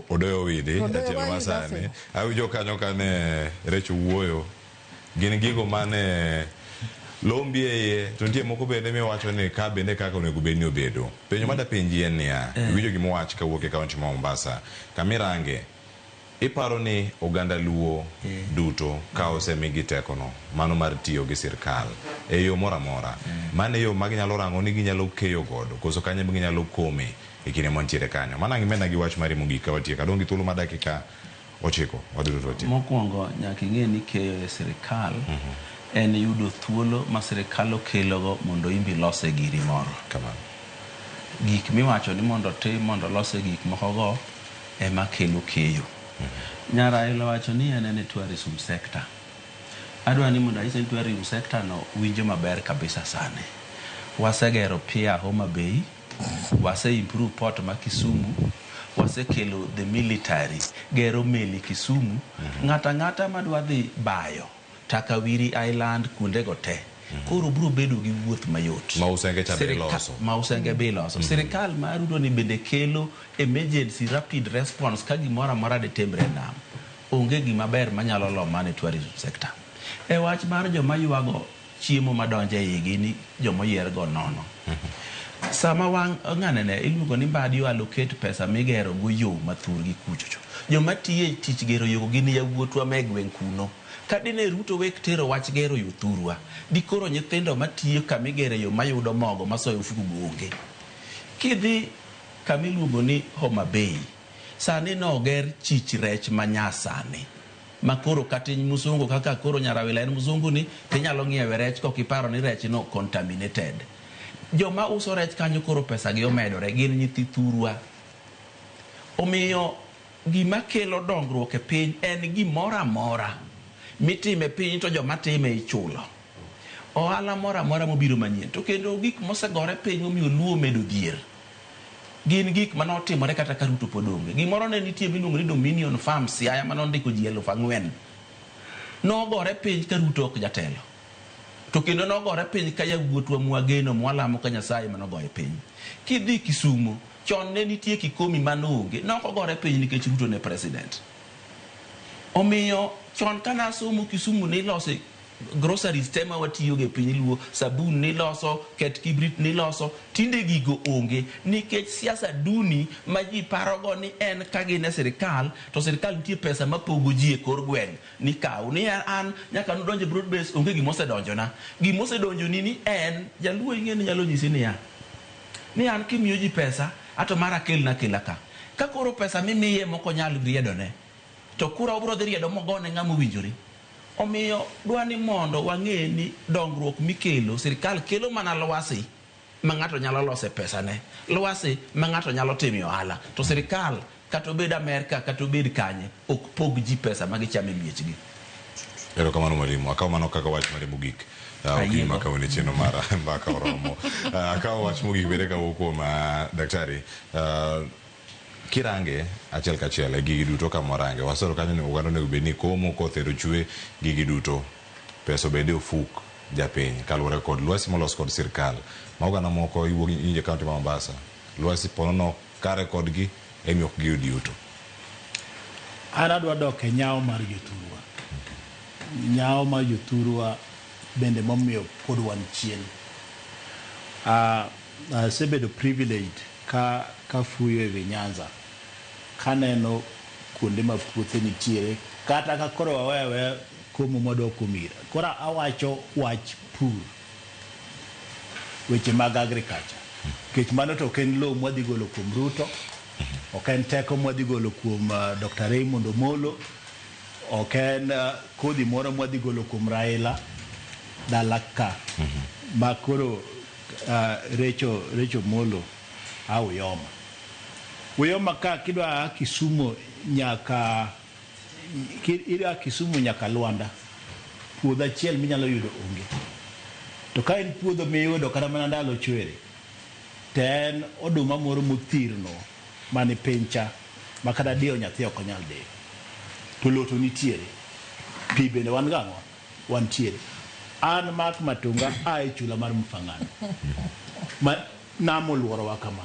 Odoyo Widi jatelo masani. Awinjo kanyo kane Recho wuoyo. Gin gigo mane lombi e iye to nitie moko bende miwacho ni ka bende kaka onego bed ni obedo. Penjo madapenji en niya, iwinjo gima owach kawuok e kaunti ma Mombasa. Kamirange, iparo ni oganda Luo duto ka osemigi tekono mano mar tiyo gi sirkal e yo moro amora, mano e yo ma ginyalo rango ni ginyalo keyo godo koso kanyo ema ginyalo kome e kinde mantiere kanyo. Mano ang' imedna gi wach mari mogik ka watieko. Adong' gi thuolo mar dakika 9 wadhi duto watieko. Mokwongo nyaka ing'e ni keyo e sirkal en yudo thuolo ma sirkal okelogo mondo imbi lose giri moro. Kamano. Gik miwacho ni mondo tim mondo lose gik mokogo ema kelo keyo. Nyaraila wacho ni en e tourism sector. Adwa ni mondo anyise ni tourism sector no winjo maber kabisa sani. Wasegero pier Homa Bay. Wase improve port ma Kisumu, wasekelo the military gero meli Kisumu. Ng'ato ang'ata madwa dhi bayo Takawiri Island kuondego te koro biro bedo gi wuoth mayot. Ma Usenge cha be iloso. Ma Usenge be iloso. Sirikal mar Ruto ni bende kelo emergency rapid response ka gimoro amora ditimre e nam. Onge gima ber manyalo lo mana e tourism sector. E wach mar joma ywago chiemo madonjo e igi ni jomoyier go nono. Sama wang' ng'anene iluongo ni Mbadi o allocate pesa migero go yo ma thurgi kuchocho. Joma tiye tich gero yo gin yawuotwa ma e gweng' kuno. Ka dine Ruto wek tero wach gero yo thurwa, dikoro nyithindo matiyo kamigere yo mayudo mogo masoyo ofuku go onge. Kidhi kamiluongo ni Homa Bay, sani noger chich rech manyasani. Ma koro kata in musungu kaka koro Nyarawila en musungu ni, tinyalo ng'iewe rech kok iparo ni rech no contaminated. Joma uso rech kanyo koro pesa gi omedore, gin nyithi thurwa. Omiyo gima kelo dongruok e piny en gimoro amora mitime piny to joma time ichulo. Ohala moro amora mobiro manyien to kendo gik mosegore piny momiyo Luo omedo dhier gin gik manotimore kata ka Ruto pod onge. Gimoro ne nitie miluongo ni Dominion Farms Siaya manondiko ji 4,000. Nogore piny ka Ruto ok jatelo. To kendo nogore piny ka yawuotwa mwageno mwalamo ka Nyasaye manogoye piny. Kidhi Kisumo, chon ne nitie Kikomi mane onge, nokogore piny nikech Ruto ne president. Omiyo chon kanasomo Kisumu nilose groceries te ma watiyogo e piny Luo, sabun niloso, ket kibrit niloso, tinde gigo onge nikech siasa duni ma ji parogo ni en ka gin e sirikal to sirikal nitie pesa mapogo ji e kor gweng' ni kaw ni an nyaka nudonje broad base onge gimosedonjona. Gimosedonjoni ni en jaluo ing'e ni nyalo nyisi niya ni an kimiyo ji pesa ato mara kelna akela ka. Ka koro pesa mimiye mok onyal riedone to kura obiro dhi riedo mogone ng'ama owinjore. Omiyo dwa ni mondo wang'e ni dongruok mikelo sirikal kelo mana lwasi ma ng'ato nyalo lose pesane, lwasi ma ng'ato nyalo time ohala. To sirikal kata obed Amerka kata obed kanye ok pog ji pesa ma gichamo e miechgi. Erokamano mwalimu. Akawo mano kaka wach mare mogik. Okinyi ma kawuono e chenro mar mbaka oromo. Akawo wach mogik bende kawuok kuom daktari. Kirange achiel kachiel e gigi duto kama warange wasoro kanyo ni oganda onego bed ni komo koth ero chwe gigi duto pesa obed e ofuk japiny kaluwore kod lwasi molos kod sirkal ma oganda moko iwuok inje kaunti ma Mombasa lwasi ponono kare kodgi emi ok giyud yuto. An adwa dok e nyawo mar jothurwa. Nyawo mar jothurwa bende momiyo pod wan chien. Asebedo privileged ka kafuyo e wi Nyanza kaneno kuonde ma puothe nitiere kata ka koro waweyo aweya komo mwadok kuom ira. Koro awacho wach pur, weche mag agriculture. Nikech mano to ok en lowo mwadhi golo kuom Ruto, ok en teko mwadhi golo kuom Dr. Raymond Omolo, ok en kodhi moro mwadhi golo kuom Raila dala ka ma koro Recho Omolo a Uyoma. Uyoma ka kidwa a Kisumu nyaka ida Kisumu nyaka Luanda, puodho achiel minyalo yudo onge. To ka en puodho miyudo kata mana ndalo chwere, to en oduma moro mothirno mani piny cha ma kata diyo nyathi ok onyal diyo. To lowo to nitiere, pi bende wan gang'o? Wantiere. An Mark Matunga a e chula mar Mfangano. Ma nam oluorowa kama.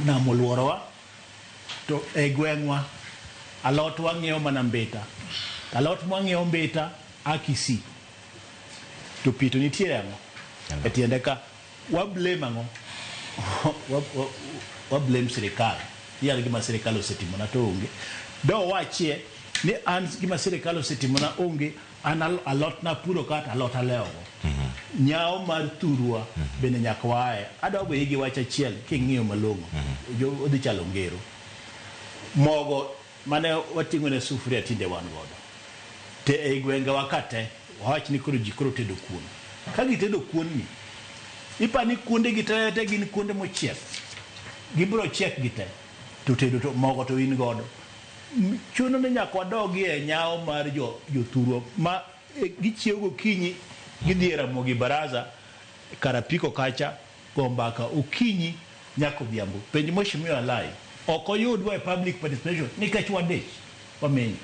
Nam oluorowa to e gweng'wa alot wang'iewo mana mbita. Alot mwang'iewo mbita a Kisii. To pi to nitiere ang'o? E tiende ka wa blame ang'o? Wa blame sirikal. Ni an gima sirikal osetimona to onge. Do wachie ni an gima sirikal osetimona onge, an alot napuro ka to alot alewogo. Nyawo mar thurwa bende nyaka waaye. Adwa weyi gi wach achiel king'iyo malong'o. Odhi chalo ngero. Mogo mane wating'o ne sufuria tinde wan godo. Te ei gwengewa ka te, wawach ni koro ji koro tedo kuon. Ka gitedo kuon ni, ipa ni kuonde gi te te gin kuonde mochiek. Gibiro chiek gi te. To tedo to mogo to in godo. Chuno ni nyaka wadogie e nyawo mar jothurwa ma gichiew gokinyi gidhi e Ramogi Baraza kar apiko kacha go mbaka okinyi nyaka odhiambo. Penj Mheshimiwa Alai, ok oyudwa e public participation nikech wadich, wamenyo.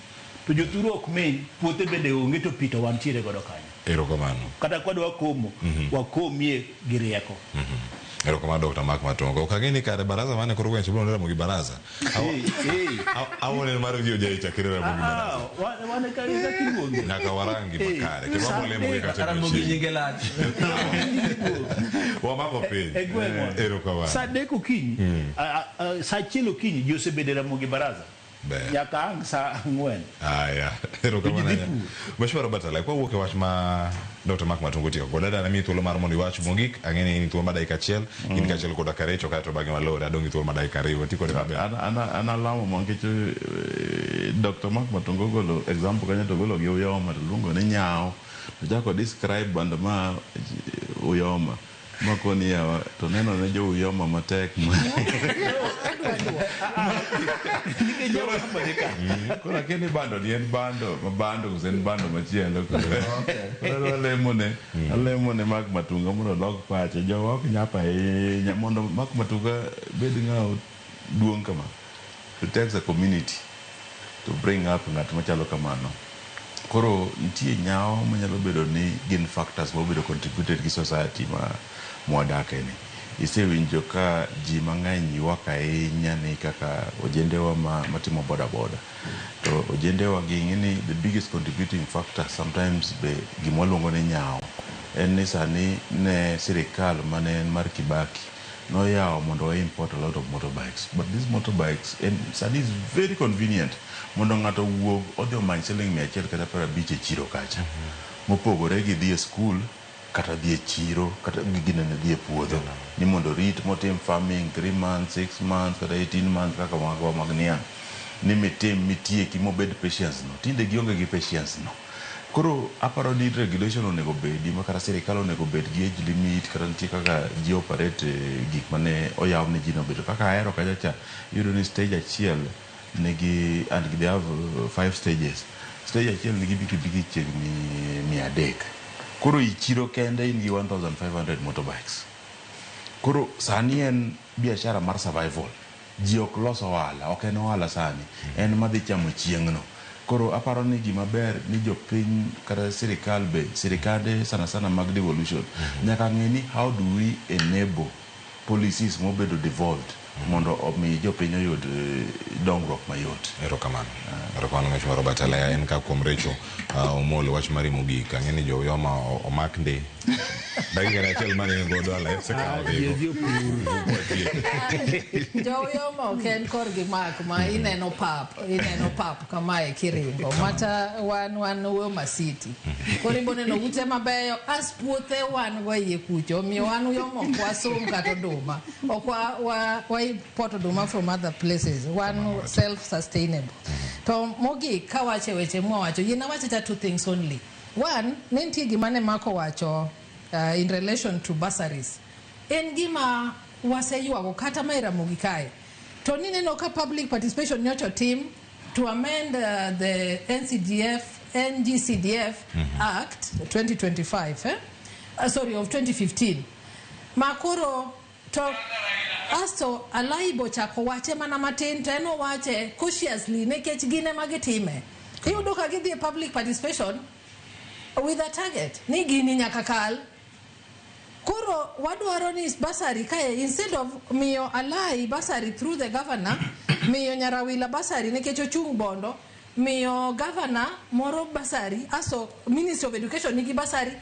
To jothuru ok meny, puothe bende onge to pi to wantiere godo kanyo. Erokamano. Kata kwadwa komo, wakomie gi rieko. Erokamano Dr. Mark Matongo. Ok ang'e ni kare baraza mane koro gweng' Chiblo Ramogi baraza. Awone mar ji ojai chakre Ramogi baraza. Wan ka kiluonge. Nyaka warangi makare. Kendo Sa wabo lemo gi adek. kacha Ramogi odiochieng'. nyinge lach. Wamako piny. E gweng'wa. Erokamano. Sa 3 okinyi, sa 1 okinyi ji osebedo e Ramogi baraza. Ber. Nyaka ang' sa 4. Aya, erokamano ahinya. Mheshimiwa Robert Alai, kwawuok e wach ma Dr. Mark Matungo otieko godo, dada namiyi thuolo mar mondo iwach mogik. Ang'e ni in gi thuolo mar dakika achiel, in kaachiel koda Karecho kaeto bang'e walore. Adong' gi thuolo mar dakika ariyo. Wati kode maber. An alamo ma nikech Dr. Mark Matungo ogolo example kanyo to ogolo gi Uyoma to luongo ni nyawo. To chako describe bando ma Uyoma. Makoni yawa to neno ne jo Uyoma matek ma. Koro akia ni bando ni en bando ma bando koso en bando machielo. Koro alemone alemone Mark Matunga mondo olok pache. Jowa ok nyap ahinya mondo Mark Matunga bed ng'ama duong' kama. It takes a community to bring up ng'at machalo kamano. Koro nitie nyawo manyalo bedo ni gin factors mobedo contributed gi society ma mwadake ni. Isewinjo ka ji mang'eny ywak ahinya ni kaka ojendewa matimo boda boda. To ojendewa gi ing'e ni the biggest contributing factor sometimes be gima waluongo ni nyawo en ni sani ne sirikal mane en mar Kibaki noyawo mondo wa import a lot of motorbikes. But these motorbikes en, sani is very convenient mondo ng'ato owuog odhi omany siling 100 kata 50 e chiro kacha. Mopogore gi dhi e skul kata dhi e chiro kata gi ginene dhi e puodho. Ni mondo orit motim farming 3 months, 6 months kata 18 months kaka magwa mag niang'. Ni mitim mitieki mobed patience no. Tinde gionge gi patience no. Koro aparo ni regulation onego bedi ma kata sirikal onego bed gi age limit kata nitie kaka ji operate gik mane oyaw ne ji nobedo. Kaka ahero kacha cha, iyudo ni stage achiel nigi and they have 5 stages. Stage achiel nigi pikipiki chiegni 300. Koro i chiro kende in gi 1500 motorbikes. Koro sani en biashara mar survival. Ji ok los ohala, ok en ohala sani, en madhi chamo chieng'no. Koro aparo ni gima ber ni jopiny kata sirikal be, sirikande sana sana mag devolution, nyaka ng'e ni how do we enable policies mobedo devolved mondo omi jopiny oyud dongruok mayot. Erokamano. Erokamano Mheshimiwa Robert Alai. En ka kuom Recho Omolo wach mari mogik. Ang'e ni jo Uyoma omak ndi. Dakika achiel mane in godo Alai osekawo dhigo. Jo Uyoma ok en korgi mak ma ineno pap, ineno pap kamae kiringo. Mata wan Uyoma City. Koro ibo neno ute mabeyo as puothe wan go iye kucho. Omiyo wan Uyoma ok wasum kata oduma. Ok wa import oduma from other places. Wan self-sustainable. To mogik kawache weche mwawacho, yien awacho cha 2 things only. One, ne nitie gima ne Mark owacho in relation to bursaries. En gima waseywago kata ma e Ramogi kae. To ni neno ka public participation nyocha otim to amend the NGCDF Act 2025, Sorry, of 2015. Ma koro to asto Alai bochako wache mana matin to en owache cautiously nikech gin ema gitime. Iyudo ka gidhi e public participation with a target ni gini nyaka kal. Koro wadwaro ni bursary kae instead of miyo Alai bursary through the governor, miyo Nyarawila bursary nikech ochung' Bondo, miyo governor moro bursary, aso Ministry of Education nigi bursary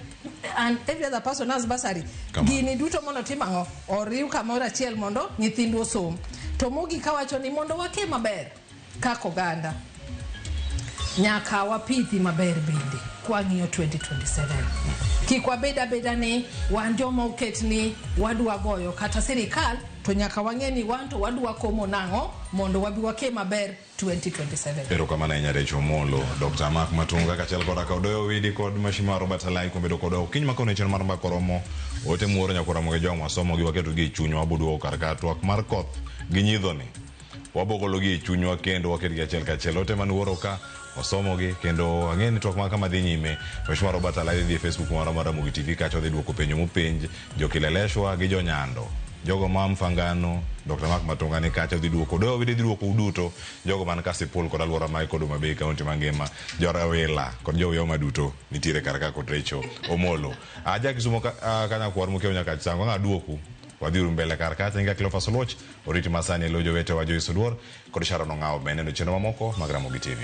and every other person has bursary. Gini duto mondo tim ang'o? Oriw kamoro achiel mondo nyithindwa osom. To mogik awacho ni mondo wake maber kaka oganda, nyaka wapithi maber bende kwang'iyo 2027. Kik wabed abeda ni wan joma oket ni wadwa goyo kata sirikal, to nyaka wang'e ni wan to wadwa komo nang'o mondo wabi wake maber 2027. Erokamano ahinya Recho Omolo, Dr. Mark Matunga kaachiel koda ka Odoyo Owidi kod Mheshimiwa Robert Alai kuom bedo kodwa okinyi ma kawuono e chenro mar Mbaka Oromo. Ote muoro nyaka oromo gi jong'wa somo gi waketo gi e chunywa waboduogo kar ka twak mar koth gi nyidhoni. Wabogolo gi e chunywa kendo waket gi achiel kachiel. Ote man wuoro ka wasomogi kendo ang'e ni twak ma kama dhi nyime. Mheshimiwa Robert Alai dhi e Facebook mara mar Ramogi TV kacha odhi duoko penjo mopenj jo Kileleshwa gi jo Nyando. Jogo ma Mfangano, Dr. Mark Matonga ni kacha dhi duoko. Doyo dhi duoko uduto. Jogo man Kasipul kod alwora mae kod Homa Bay kaunti mangima. Jorawila kod Jouyoma duto nitiere kar ka kod Rachel Omolo. Aja Kisumo ka, kanyakwar mokiewo nyaka Chisango ng'a duoku. Wadhiuru mbele kar kacha nyinga Cleophas Oluoch, oriti masani e lo jowetewa Joyce Oduor kod Sharon Ong'awo bende neno chenro mamoko mag Ramogi TV.